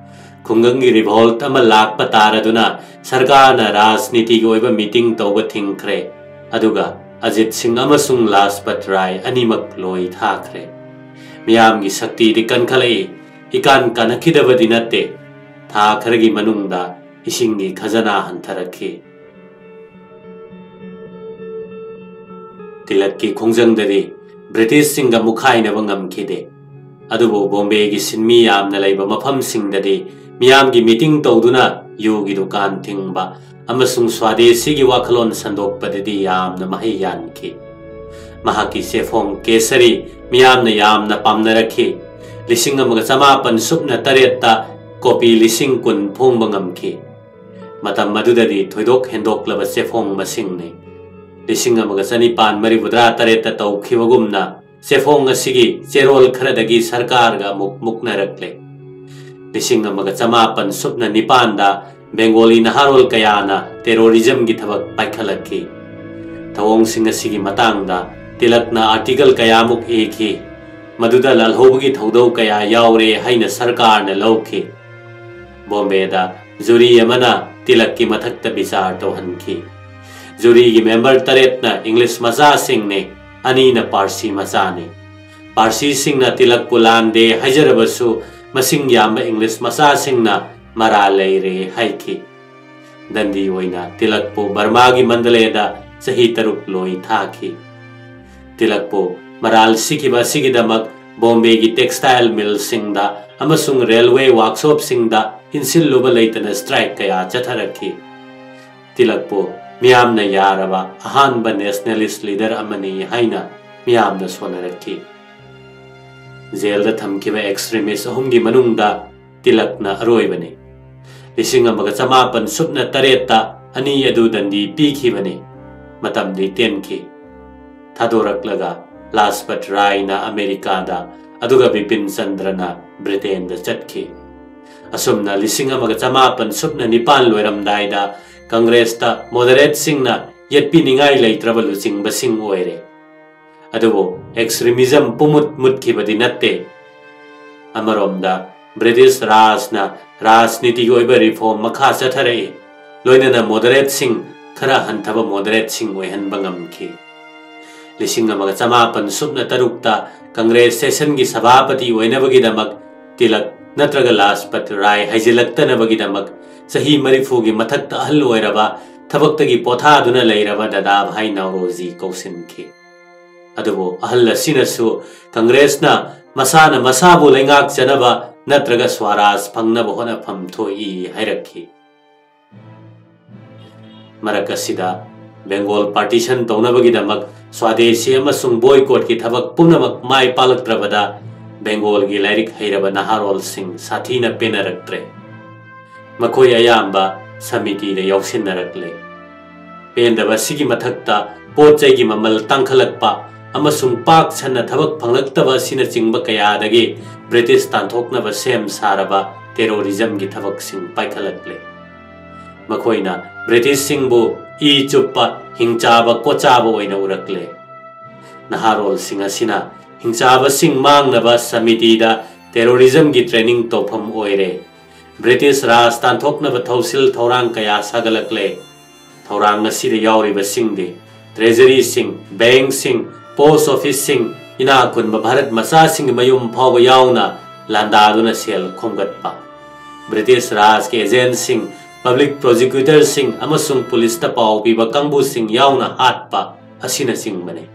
ꯈꯨꯡꯒꯪꯒꯤ ꯔꯤꯚꯣꯜꯠ ꯑꯃ ꯂꯥꯛꯄ ꯇꯥꯔꯗꯨꯅ ꯁꯔꯀꯥꯔꯅ ꯔꯥꯖꯅꯤꯇꯤꯒꯤ ꯑꯣꯏꯕ ꯃꯤꯇꯤꯡ ꯇꯧꯕ ꯊꯤꯡꯈ꯭ꯔꯦ, ꯑꯗꯨꯒ ꯑꯖꯤꯠ ꯁꯤꯡ ꯑꯃꯁꯨꯡ ꯂꯥꯖꯄꯠ ꯔꯥꯏ ꯑꯅꯤꯃꯛ ꯂꯣꯏ ꯊꯥꯈ꯭ꯔꯦ꯫ ꯃꯤꯌꯥꯝꯒꯤ ꯁꯛꯇꯤꯗꯤ ꯀꯟꯈꯠꯂꯛꯏ, ꯏꯀꯥꯟ ꯀꯥꯟꯅꯈꯤꯗꯕꯗꯤ ꯅꯠꯇꯦ꯫ ꯊꯥ ꯈꯔꯒꯤ ꯃꯅꯨꯡꯗ ꯏꯁꯤꯡꯒꯤ ꯈꯖꯅꯥ ꯍꯟꯊꯔꯛꯈꯤ꯫ ꯇꯤꯂꯛꯀꯤ ꯈꯣꯡꯖꯪꯗꯗꯤ ꯕ꯭ꯔꯤꯇꯤꯁꯁꯤꯡꯒ ꯃꯨꯛꯈꯥꯏꯅꯕ ꯉꯝꯈꯤꯗꯦ꯫ ꯑꯗꯨꯕꯨ ꯕꯣꯝꯕꯦꯒꯤ ꯁꯤꯟꯃꯤ ꯌꯥꯝꯅ ꯂꯩꯕ ꯃꯐꯝꯁꯤꯡꯗꯗꯤ ꯃꯤꯌꯥꯝꯒꯤ ꯃꯤꯇꯤꯡ ꯇꯧꯗꯨꯅ ꯌꯨꯒꯤ ꯗꯨꯀꯥꯟ ꯊꯤꯡꯕ ꯑꯃꯁꯨꯡ ꯁ꯭ꯋꯥꯗꯦꯁꯤꯒꯤ ꯋꯥꯈꯜꯂꯣꯟ ꯁꯟꯗꯣꯛꯄꯗꯗꯤ ꯌꯥꯝꯅ ꯃꯍꯩ ꯌꯥꯟꯈꯤ꯫ ꯃꯍꯥꯛꯀꯤ ꯆꯦꯐꯣꯡ ꯀꯦꯁꯔꯤ ꯃꯤꯌꯥꯝꯅ ꯌꯥꯝꯅ ꯄꯥꯝꯅꯔꯛꯈꯤ꯫ ꯂꯤꯁꯤꯡ ꯑꯃꯒ ꯆꯃꯥꯄꯟ ꯁꯨꯞꯅ ꯇꯔꯦꯠꯇ ꯀꯣꯄꯤ ꯂꯤꯁꯤꯡ ꯀꯨꯟ ꯐꯣꯡꯕ ꯉꯝꯈꯤ꯫ ꯃꯇꯝ ꯑꯗꯨꯗꯗꯤ ꯊꯣꯏꯗꯣꯛ ꯍꯦꯟꯗꯣꯛꯂꯕ ꯆꯦꯐꯣꯡ ꯃꯁꯤꯡꯅꯤ꯫ ꯂꯤꯁꯤꯡ ꯑꯃꯒ ꯆꯅꯤꯄꯥꯟ ꯃꯔꯤꯐꯨꯇꯔꯥ ꯇꯔꯦꯠꯇ ꯇꯧꯈꯤꯕꯒꯨꯝꯅ ꯆꯦꯐꯣꯡ ꯑꯁꯤꯒꯤ ꯆꯦꯔꯣꯜ ꯈꯔꯗꯒꯤ ꯁꯔꯀꯥꯔꯒ ꯑꯃꯨꯛ ꯃꯨꯛꯅꯔꯛꯂꯦ꯫ ꯂꯤꯁꯤꯡ ꯑꯃꯒ ꯆꯃꯥꯄꯟ ꯁꯨꯞꯅ ꯅꯤꯄꯥꯟꯗ ꯕꯦꯡꯒꯣꯂꯤ ꯅꯍꯥꯔꯣꯜ ꯀꯌꯥꯅ ꯇꯦꯔꯣꯔꯤꯖꯝꯒꯤ ꯊꯕꯛ ꯄꯥꯏꯈꯠꯂꯛꯈꯤ꯫ ꯊꯧꯑꯣꯡꯁꯤꯡ ꯑꯁꯤꯒꯤ ꯃꯇꯥꯡꯗ ꯇꯤꯂꯛꯅ ꯑꯥꯔꯇꯤꯀꯜ ꯀꯌꯥꯃꯨꯛ ꯏꯈꯤ, ꯃꯗꯨꯗ ꯂꯥꯜꯍꯧꯕꯒꯤ ꯊꯧꯗꯧ ꯀꯌꯥ ꯌꯥꯎꯔꯦ ꯍꯥꯏꯅ ꯁꯔꯀꯥꯔꯅ ꯂꯧꯈꯤ꯫ ꯕꯣꯝꯕꯦꯗ ꯖꯨꯔꯤ ꯑꯃꯅ ꯇꯤꯂꯛꯀꯤ ꯃꯊꯛꯇ ꯕꯤꯆꯥꯔ ꯇꯧꯍꯟꯈꯤ꯫ ꯖꯨꯔꯤꯒꯤ ꯃꯦꯝꯕꯔ ꯇꯔꯦꯠꯅ ꯏꯪꯂꯤꯁ ꯃꯆꯥꯁꯤꯡꯅꯤ, ꯑꯅꯤꯅ ꯄꯥꯔꯁꯤ ꯃꯆꯥꯅꯤ꯫ ꯄꯥꯔꯁꯤꯁꯤꯡꯅ ꯇꯤꯂꯛꯄꯨ ꯂꯥꯟꯗꯦ ꯍꯥꯏꯖꯔꯕꯁꯨ, ꯃꯁꯤꯡ ꯌꯥꯝꯕ ꯏꯪꯂꯤꯁ ꯃꯆꯥꯁꯤꯡꯅ ꯃꯔꯥꯜ ꯂꯩꯔꯦ ꯍꯥꯏꯈꯤ꯫ ꯗꯟꯗꯤ ꯑꯣꯏꯅ ꯇꯤꯂꯛꯄꯨ ꯕꯔꯃꯥꯒꯤ ꯃꯟꯗꯂꯦꯗ ꯆꯍꯤ ꯇꯔꯨꯛ ꯂꯣꯏ ꯊꯥꯈꯤ꯫ ꯇꯤꯂꯛꯄꯨ ꯃꯔꯥꯜ ꯁꯤꯈꯤꯕ ꯑꯁꯤꯒꯤꯗꯃꯛ ꯕꯣꯝꯕꯦꯒꯤ ꯇꯦꯛꯁꯇꯥꯏꯜ ꯃꯤꯜꯁꯤꯡꯗ ꯑꯃꯁꯨꯡ ꯔꯦꯜꯋꯦ ꯋꯥꯔꯛꯁꯣꯞꯁꯤꯡꯗ ꯏꯟꯁꯤꯜꯂꯨꯕ ꯂꯩꯇꯅ ꯁ꯭ꯇ꯭ꯔꯥꯏꯛ ꯀꯌꯥ ꯆꯠꯊꯔꯛꯈꯤ꯫ ꯇꯤꯂꯛꯄꯨ ꯃꯤꯌꯥꯝꯅ ꯌꯥꯔꯕ ꯑꯍꯥꯟꯕ ꯅꯦꯁꯅꯦꯂꯤꯁ ꯂꯤꯗꯔ ꯑꯃꯅꯤ ꯍꯥꯏꯅ ꯃꯤꯌꯥꯝꯅ ꯁꯣꯟꯅꯔꯛꯈꯤ꯫ ꯖꯦꯜꯗ ꯊꯝꯈꯤꯕ ꯑꯦꯛꯁꯇ꯭ꯔꯤꯃꯤꯁ ꯑꯍꯨꯝꯒꯤ ꯃꯅꯨꯡꯗ ꯇꯤꯂꯛꯅ ꯑꯔꯣꯏꯕꯅꯤ꯫ ꯂꯤꯁꯤꯡ ꯑꯃꯒ ꯆꯃꯥꯄꯟ ꯁꯨꯞꯅ ꯇꯔꯦꯠꯇ ꯑꯅꯤ ꯑꯗꯨ ꯗꯟꯗꯤ ꯄꯤꯈꯤꯕꯅꯤ꯫ ꯃꯇꯝꯗꯤ ꯇꯦꯟꯈꯤ꯫ ꯊꯥꯗꯣꯔꯛꯂꯒ ꯂꯥꯖꯄꯠ ꯔꯥꯏꯅ ꯑꯃꯦꯔꯤꯀꯥꯗ, ꯑꯗꯨꯒ ꯕꯤꯄꯤꯟ ꯆꯟꯗ꯭ꯔꯅ ꯕ꯭ꯔꯤꯇꯦꯟꯗ ꯆꯠꯈꯤ꯫ ꯑꯁꯨꯝꯅ ꯂꯤꯁꯤꯡ ꯑꯃꯒ ꯆꯃꯥꯄꯟ ꯁꯨꯞꯅ ꯅꯤꯄꯥꯟ ꯂꯣꯏꯔꯝꯗꯥꯏꯗ ꯀꯪꯒ꯭ꯔꯦꯁꯇ ꯃꯣꯗꯔꯦꯠꯁꯤꯡꯅ ꯌꯦꯠꯄꯤꯅꯤꯡꯉꯥꯏ ꯂꯩꯇ꯭ꯔꯕ ꯂꯨꯆꯤꯡꯕꯁꯤꯡ ꯑꯣꯏꯔꯦ꯫ ꯑꯗꯨꯕꯨ ꯑꯦꯛꯁꯇ꯭ꯔꯤꯃꯤꯖꯝ ꯄꯨꯃꯨꯠ ꯃꯨꯠꯈꯤꯕꯗꯤ ꯅꯠꯇꯦ꯫ ꯑꯃꯔꯣꯝꯗ ꯕ꯭ꯔꯤꯇꯤꯁ ꯔꯥꯖꯅ ꯔꯥꯖꯅꯤꯇꯤꯒꯤ ꯑꯣꯏꯕ ꯔꯤꯐꯣꯔꯝ ꯃꯈꯥ ꯆꯠꯊꯔꯛꯏ, ꯂꯣꯏꯅꯅ ꯃꯣꯗꯔꯦꯠꯁꯤꯡ ꯈꯔ ꯍꯟꯊꯕ ꯃꯣꯗꯔꯦꯠꯁꯤꯡ ꯑꯣꯏꯍꯟꯕ ꯉꯝꯈꯤ꯫ ꯂꯤꯁꯤꯡ ꯑꯃꯒ ꯆꯃꯥꯄꯟ ꯁꯨꯞꯅ ꯇꯔꯨꯛꯇ ꯀꯪꯒ꯭ꯔꯦꯁ ꯁꯦꯁꯟꯒꯤ ꯁꯚꯥꯄꯇꯤ ꯑꯣꯏꯅꯕꯒꯤꯗꯃꯛ ꯇꯤꯂꯛ ꯅꯠꯇ꯭ꯔꯒ ꯂꯥꯖꯄꯠ ꯔꯥꯏ ꯍꯥꯏꯖꯤꯜꯂꯛꯇꯅꯕꯒꯤꯗꯃꯛ ꯆꯍꯤ ꯃꯔꯤꯐꯨꯒꯤ ꯃꯊꯛꯇ ꯑꯍꯜ ꯑꯣꯏꯔꯕ, ꯊꯕꯛꯇꯒꯤ ꯄꯣꯊꯥꯗꯨꯅ ꯂꯩꯔꯕ ꯗꯥꯗꯥ ꯚꯥꯏ ꯅꯥꯎꯔꯣꯖꯤ ꯀꯧꯁꯤꯟꯈꯤ꯫ ꯑꯗꯨꯕꯨ ꯑꯍꯜ ꯑꯁꯤꯅꯁꯨ ꯀꯪꯒ꯭ꯔꯦꯁꯅ ꯃꯁꯥꯅ ꯃꯁꯥꯕꯨ ꯂꯩꯉꯥꯛꯆꯅꯕ ꯅꯠꯇ꯭ꯔꯒ ꯁ꯭ꯋꯥꯔꯥꯖ ꯐꯪꯅꯕ ꯍꯣꯠꯅꯐꯝ ꯊꯣꯛꯏ ꯍꯥꯏꯔꯛꯈꯤ꯫ ꯃꯔꯛ ꯑꯁꯤꯗ ꯕꯦꯡꯒꯣꯜ ꯄꯥꯔꯇꯤꯁꯟ ꯇꯧꯅꯕꯒꯤꯗꯃꯛ ꯁ꯭ꯋꯥꯗꯦꯁꯤ ꯑꯃꯁꯨꯡ ꯕꯣꯏꯀꯣꯠꯀꯤ ꯊꯕꯛ ꯄꯨꯝꯅꯃꯛ ꯃꯥꯏ ꯄꯥꯛꯂꯛꯇ꯭ꯔꯕꯗ ꯕꯦꯡꯒꯣꯜꯒꯤ ꯂꯥꯏꯔꯤꯛ ꯍꯩꯔꯕ ꯅꯍꯥꯔꯣꯜꯁꯤꯡ ꯁꯥꯊꯤꯅ ꯄꯦꯟꯅꯔꯛꯇ꯭ꯔꯦ꯫ ꯃꯈꯣꯏ ꯑꯌꯥꯝꯕ ꯁꯃꯤꯇꯤꯗ ꯌꯥꯎꯁꯤꯟꯅꯔꯛꯂꯦ꯫ ꯄꯦꯟꯗꯕ ꯑꯁꯤꯒꯤ ꯃꯊꯛꯇ ꯄꯣꯠ ꯆꯩꯒꯤ ꯃꯃꯜ ꯇꯥꯡꯈꯠꯂꯛꯄ ꯑꯃꯁꯨꯡ ꯄꯥꯛ ꯁꯟꯅ ꯊꯕꯛ ꯐꯪꯂꯛꯇꯕ ꯑꯁꯤꯅꯆꯤꯡꯕ ꯀꯌꯥꯗꯒꯤ ꯕ꯭ꯔꯤꯇꯤꯁ ꯇꯥꯟꯊꯣꯛꯅꯕ ꯁꯦꯝ ꯁꯥꯔꯕ ꯇꯦꯔꯣꯔꯤꯖꯝꯒꯤ ꯊꯕꯛꯁꯤꯡ ꯄꯥꯏꯈꯠꯂꯛꯂꯦ꯫ ꯃꯈꯣꯏꯅ ꯕ꯭ꯔꯤꯇꯤꯁꯁꯤꯡꯕꯨ ꯏ ꯆꯨꯞꯄ ꯍꯤꯡꯆꯥꯕ ꯀꯣꯠꯆꯥꯕ ꯑꯣꯏꯅ ꯎꯔꯛꯂꯦ꯫ ꯅꯍꯥꯔꯣꯜꯁꯤꯡ ꯑꯁꯤꯅ ꯍꯤꯡꯆꯥꯕꯁꯤꯡ ꯃꯥꯡꯅꯕ ꯁꯃꯤꯇꯤꯗ ꯇꯦꯔꯣꯔꯤꯖꯝꯒꯤ ꯇ꯭ꯔꯦꯅꯤꯡ ꯇꯧꯐꯝ ꯑꯣꯏꯔꯦ꯫ ꯕ꯭ꯔꯤꯇꯤꯁ ꯔꯥꯖ ꯇꯥꯟꯊꯣꯛꯅꯕ ꯊꯧꯁꯤꯜ ꯊꯧꯔꯥꯡ ꯀꯌꯥ ꯁꯥꯒꯠꯂꯛꯂꯦ꯫ ꯊꯧꯔꯥꯡ ꯑꯁꯤꯗ ꯌꯥꯎꯔꯤꯕꯁꯤꯡꯗꯤ ꯇ꯭ꯔꯦꯖꯔꯤꯁꯤꯡ, ꯕꯦꯡꯁꯤꯡ, ꯄꯣꯁ ꯑꯣꯐꯤꯁꯁꯤꯡ, ꯏꯅꯥꯛ ꯈꯨꯟꯕ ꯚꯥꯔꯠ ꯃꯆꯥꯁꯤꯡꯒꯤ ꯃꯌꯨꯝ ꯐꯥꯎꯕ ꯌꯥꯎꯅ ꯂꯥꯟꯗꯥꯗꯨꯅ ꯁꯦꯜ ꯈꯣꯝꯒꯠꯄ, ꯕ꯭ꯔꯤꯇꯤꯁ ꯔꯥꯖꯀꯤ ꯑꯦꯖꯦꯟꯠꯁꯤꯡ, ꯄꯕ꯭ꯂꯤꯛ ꯄ꯭ꯔꯣꯁꯤꯀ꯭ꯌꯨꯇꯔꯁꯤꯡ ꯑꯃꯁꯨꯡ ꯄꯨꯂꯤꯁꯇ ꯄꯥꯎ ꯄꯤꯕ ꯀꯥꯡꯕꯨꯁꯤꯡ ꯌꯥꯎꯅ ꯍꯥꯠꯄ ꯑꯁꯤꯅꯆꯤꯡꯕꯅꯤ꯫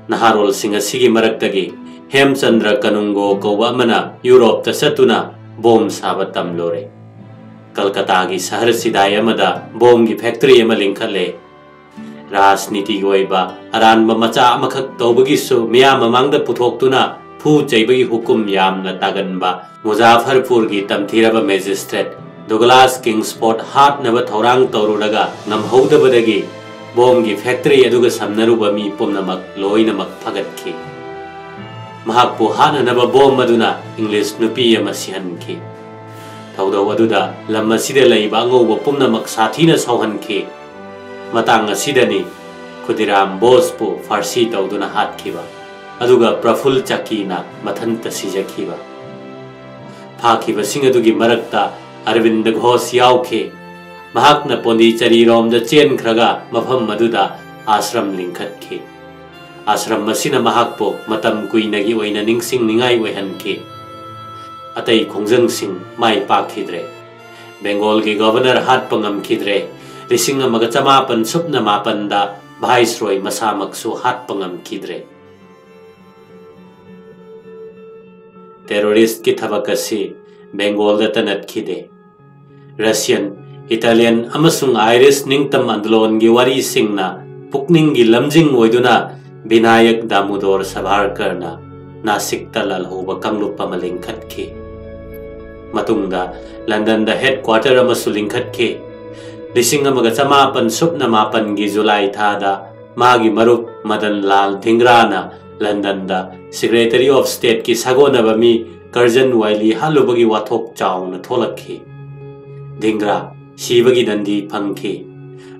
ꯅꯍꯥꯔꯣꯜꯁꯤꯡ ꯑꯁꯤꯒꯤ ꯃꯔꯛꯇꯒꯤ ꯍꯦꯝꯆꯟꯗ꯭ꯔ ꯀꯅꯨꯡꯒꯣ ꯀꯧꯕ ꯑꯃꯅ ꯌꯨꯔꯣꯞꯇ ꯆꯠꯇꯨꯅ ꯕꯣꯝ ꯁꯥꯕ ꯇꯝꯂꯨꯔꯦ꯫ ꯀꯜꯀꯇꯥꯒꯤ ꯁꯍꯔ ꯁꯤꯗꯥꯏ ꯑꯃꯗ ꯕꯣꯝꯒꯤ ꯐꯦꯛꯇꯔꯤ ꯑꯃ ꯂꯤꯡꯈꯠꯂꯦ꯫ ꯔꯥꯖꯅꯤꯇꯤꯒꯤ ꯑꯣꯏꯕ ꯑꯔꯥꯟꯕ ꯃꯆꯥ ꯑꯃꯈꯛ ꯇꯧꯕꯒꯤꯁꯨ ꯃꯤꯌꯥꯝ ꯃꯃꯥꯡꯗ ꯄꯨꯊꯣꯛꯇꯨꯅ ꯐꯨ ꯆꯩꯕꯒꯤ ꯍꯨꯀꯨꯝ ꯌꯥꯝꯅ ꯇꯥꯒꯟꯕ ꯃꯨꯖꯥꯐꯔꯄꯨꯔꯒꯤ ꯇꯝꯊꯤꯔꯕ ꯃꯦꯖꯤꯁꯇ꯭ꯔꯦꯠ ꯗꯣꯒꯂꯥꯁ ꯀꯤꯡꯁꯐꯣꯔꯗ ꯍꯥꯠꯅꯕ ꯊꯧꯔꯥꯡ ꯇꯧꯔꯨꯔꯒ ꯉꯝꯍꯧꯗꯕꯗꯒꯤ ꯕꯣꯝꯒꯤ ꯐꯦꯛꯇꯔꯤ ꯑꯗꯨꯒ ꯁꯝꯅꯔꯨꯕ ꯃꯤ ꯄꯨꯝꯅꯃꯛ ꯂꯣꯏꯅꯃꯛ ꯐꯒꯠꯈꯤ꯫ ꯃꯍꯥꯛꯄꯨ ꯍꯥꯠꯅꯅꯕ ꯕꯣꯝ ꯑꯗꯨꯅ ꯏꯪꯂꯤꯁ ꯅꯨꯄꯤ ꯑꯃ ꯁꯤꯍꯟꯈꯤ꯫ ꯊꯧꯗꯧ ꯑꯗꯨꯗ ꯂꯝ ꯑꯁꯤꯗ ꯂꯩꯕ ꯑꯉꯧꯕ ꯄꯨꯝꯅꯃꯛ ꯁꯥꯊꯤꯅ ꯁꯥꯎꯍꯟꯈꯤ꯫ ꯃꯇꯥꯡ ꯑꯁꯤꯗꯅꯤ ꯈꯨꯗꯤꯔꯥꯝ ꯕꯣꯁꯄꯨ ꯐꯥꯔꯁꯤ ꯇꯧꯗꯨꯅ ꯍꯥꯠꯈꯤꯕ, ꯑꯗꯨꯒ ꯄ꯭ꯔꯐꯨꯜ ꯆꯀꯤꯅ ꯃꯊꯟꯇ ꯁꯤꯖꯈꯤꯕ꯫ ꯐꯥꯈꯤꯕꯁꯤꯡ ꯑꯗꯨꯒꯤ ꯃꯔꯛꯇ ꯑꯔꯕꯤꯟꯗ ꯘꯣꯁ ꯌꯥꯎꯈꯤ꯫ ꯃꯍꯥꯛꯅ ꯄꯣꯟꯗꯤꯆꯦꯔꯤꯔꯣꯝꯗ ꯆꯦꯟꯈ꯭ꯔꯒ ꯃꯐꯝ ꯑꯗꯨꯗ ꯑꯥꯁ꯭ꯔꯝ ꯂꯤꯡꯈꯠꯈꯤ꯫ ꯑꯥꯁ꯭ꯔꯝ ꯑꯁꯤꯅ ꯃꯍꯥꯛꯄꯨ ꯃꯇꯝ ꯀꯨꯏꯅꯒꯤ ꯑꯣꯏꯅ ꯅꯤꯡꯁꯤꯡꯅꯤꯡꯉꯥꯏ ꯑꯣꯏꯍꯟꯈꯤ꯫ ꯑꯇꯩ ꯈꯣꯡꯖꯪꯁꯤꯡ ꯃꯥꯏ ꯄꯥꯛꯈꯤꯗ꯭ꯔꯦ꯫ ꯕꯦꯡꯒꯣꯜꯒꯤ ꯒꯣꯚꯔꯅꯔ ꯍꯥꯠꯄ ꯉꯝꯈꯤꯗ꯭ꯔꯦ꯫ ꯂꯤꯁꯤꯡ ꯑꯃꯒ ꯆꯃꯥꯄꯟ ꯁꯨꯞꯅ ꯃꯥꯄꯟꯗ ꯚꯥꯏꯁꯔꯣꯏ ꯃꯁꯥꯃꯛꯁꯨ ꯍꯥꯠꯄ ꯉꯝꯈꯤꯗ꯭ꯔꯦ꯫ ꯇꯦꯔꯣꯔꯤꯁ꯭ꯠꯀꯤ ꯊꯕꯛ ꯑꯁꯤ ꯕꯦꯡꯒꯣꯜꯗꯇ ꯅꯠꯈꯤꯗꯦ꯫ ꯔꯁꯤꯌꯟ, ꯏꯇꯥꯂꯤꯌꯟ ꯑꯃꯁꯨꯡ ꯑꯥꯏꯔꯤꯁ ꯅꯤꯡꯇꯝ ꯑꯟꯗꯣꯂꯣꯟꯒꯤ ꯋꯥꯔꯤꯁꯤꯡꯅ ꯄꯨꯛꯅꯤꯡꯒꯤ ꯂꯝꯖꯤꯡ ꯑꯣꯏꯗꯨꯅ ꯕꯤꯅꯥꯌꯛ ꯗꯥꯃꯨꯗꯣꯔ ꯁꯚꯥꯔꯀꯔꯅ ꯅꯥꯁꯤꯛꯇ ꯂꯥꯜꯍꯧꯕ ꯀꯥꯡꯂꯨꯞ ꯑꯃ ꯂꯤꯡꯈꯠꯈꯤ꯫ ꯃꯇꯨꯡꯗ ꯂꯟꯗꯟꯗ ꯍꯦꯗꯀ꯭ꯋꯥꯇꯔ ꯑꯃꯁꯨ ꯂꯤꯡꯈꯠꯈꯤ꯫ ꯂꯤꯁꯤꯡ ꯑꯃꯒ ꯆꯃꯥꯄꯟ ꯁꯨꯞꯅ ꯃꯥꯄꯟꯒꯤ ꯖꯨꯂꯥꯏ ꯊꯥꯗ ꯃꯥꯒꯤ ꯃꯔꯨꯞ ꯃꯗꯟ ꯂꯥꯜ ꯙꯤꯡꯒ꯭ꯔꯥꯅ ꯂꯟꯗꯟꯗ Secretary of Stateꯀꯤ ꯁꯥꯒꯣꯟꯅꯕ ꯃꯤ ꯀꯔꯖꯟ ꯋꯥꯏꯂꯤ ꯍꯥꯠꯂꯨꯕꯒꯤ ꯋꯥꯊꯣꯛ ꯆꯥꯎꯅ ꯊꯣꯛꯂꯛꯈꯤ꯫ ꯙꯤꯡꯒ꯭ꯔꯥ ꯁꯤꯕꯒꯤ ꯗꯟꯗꯤ ꯐꯪꯈꯤ꯫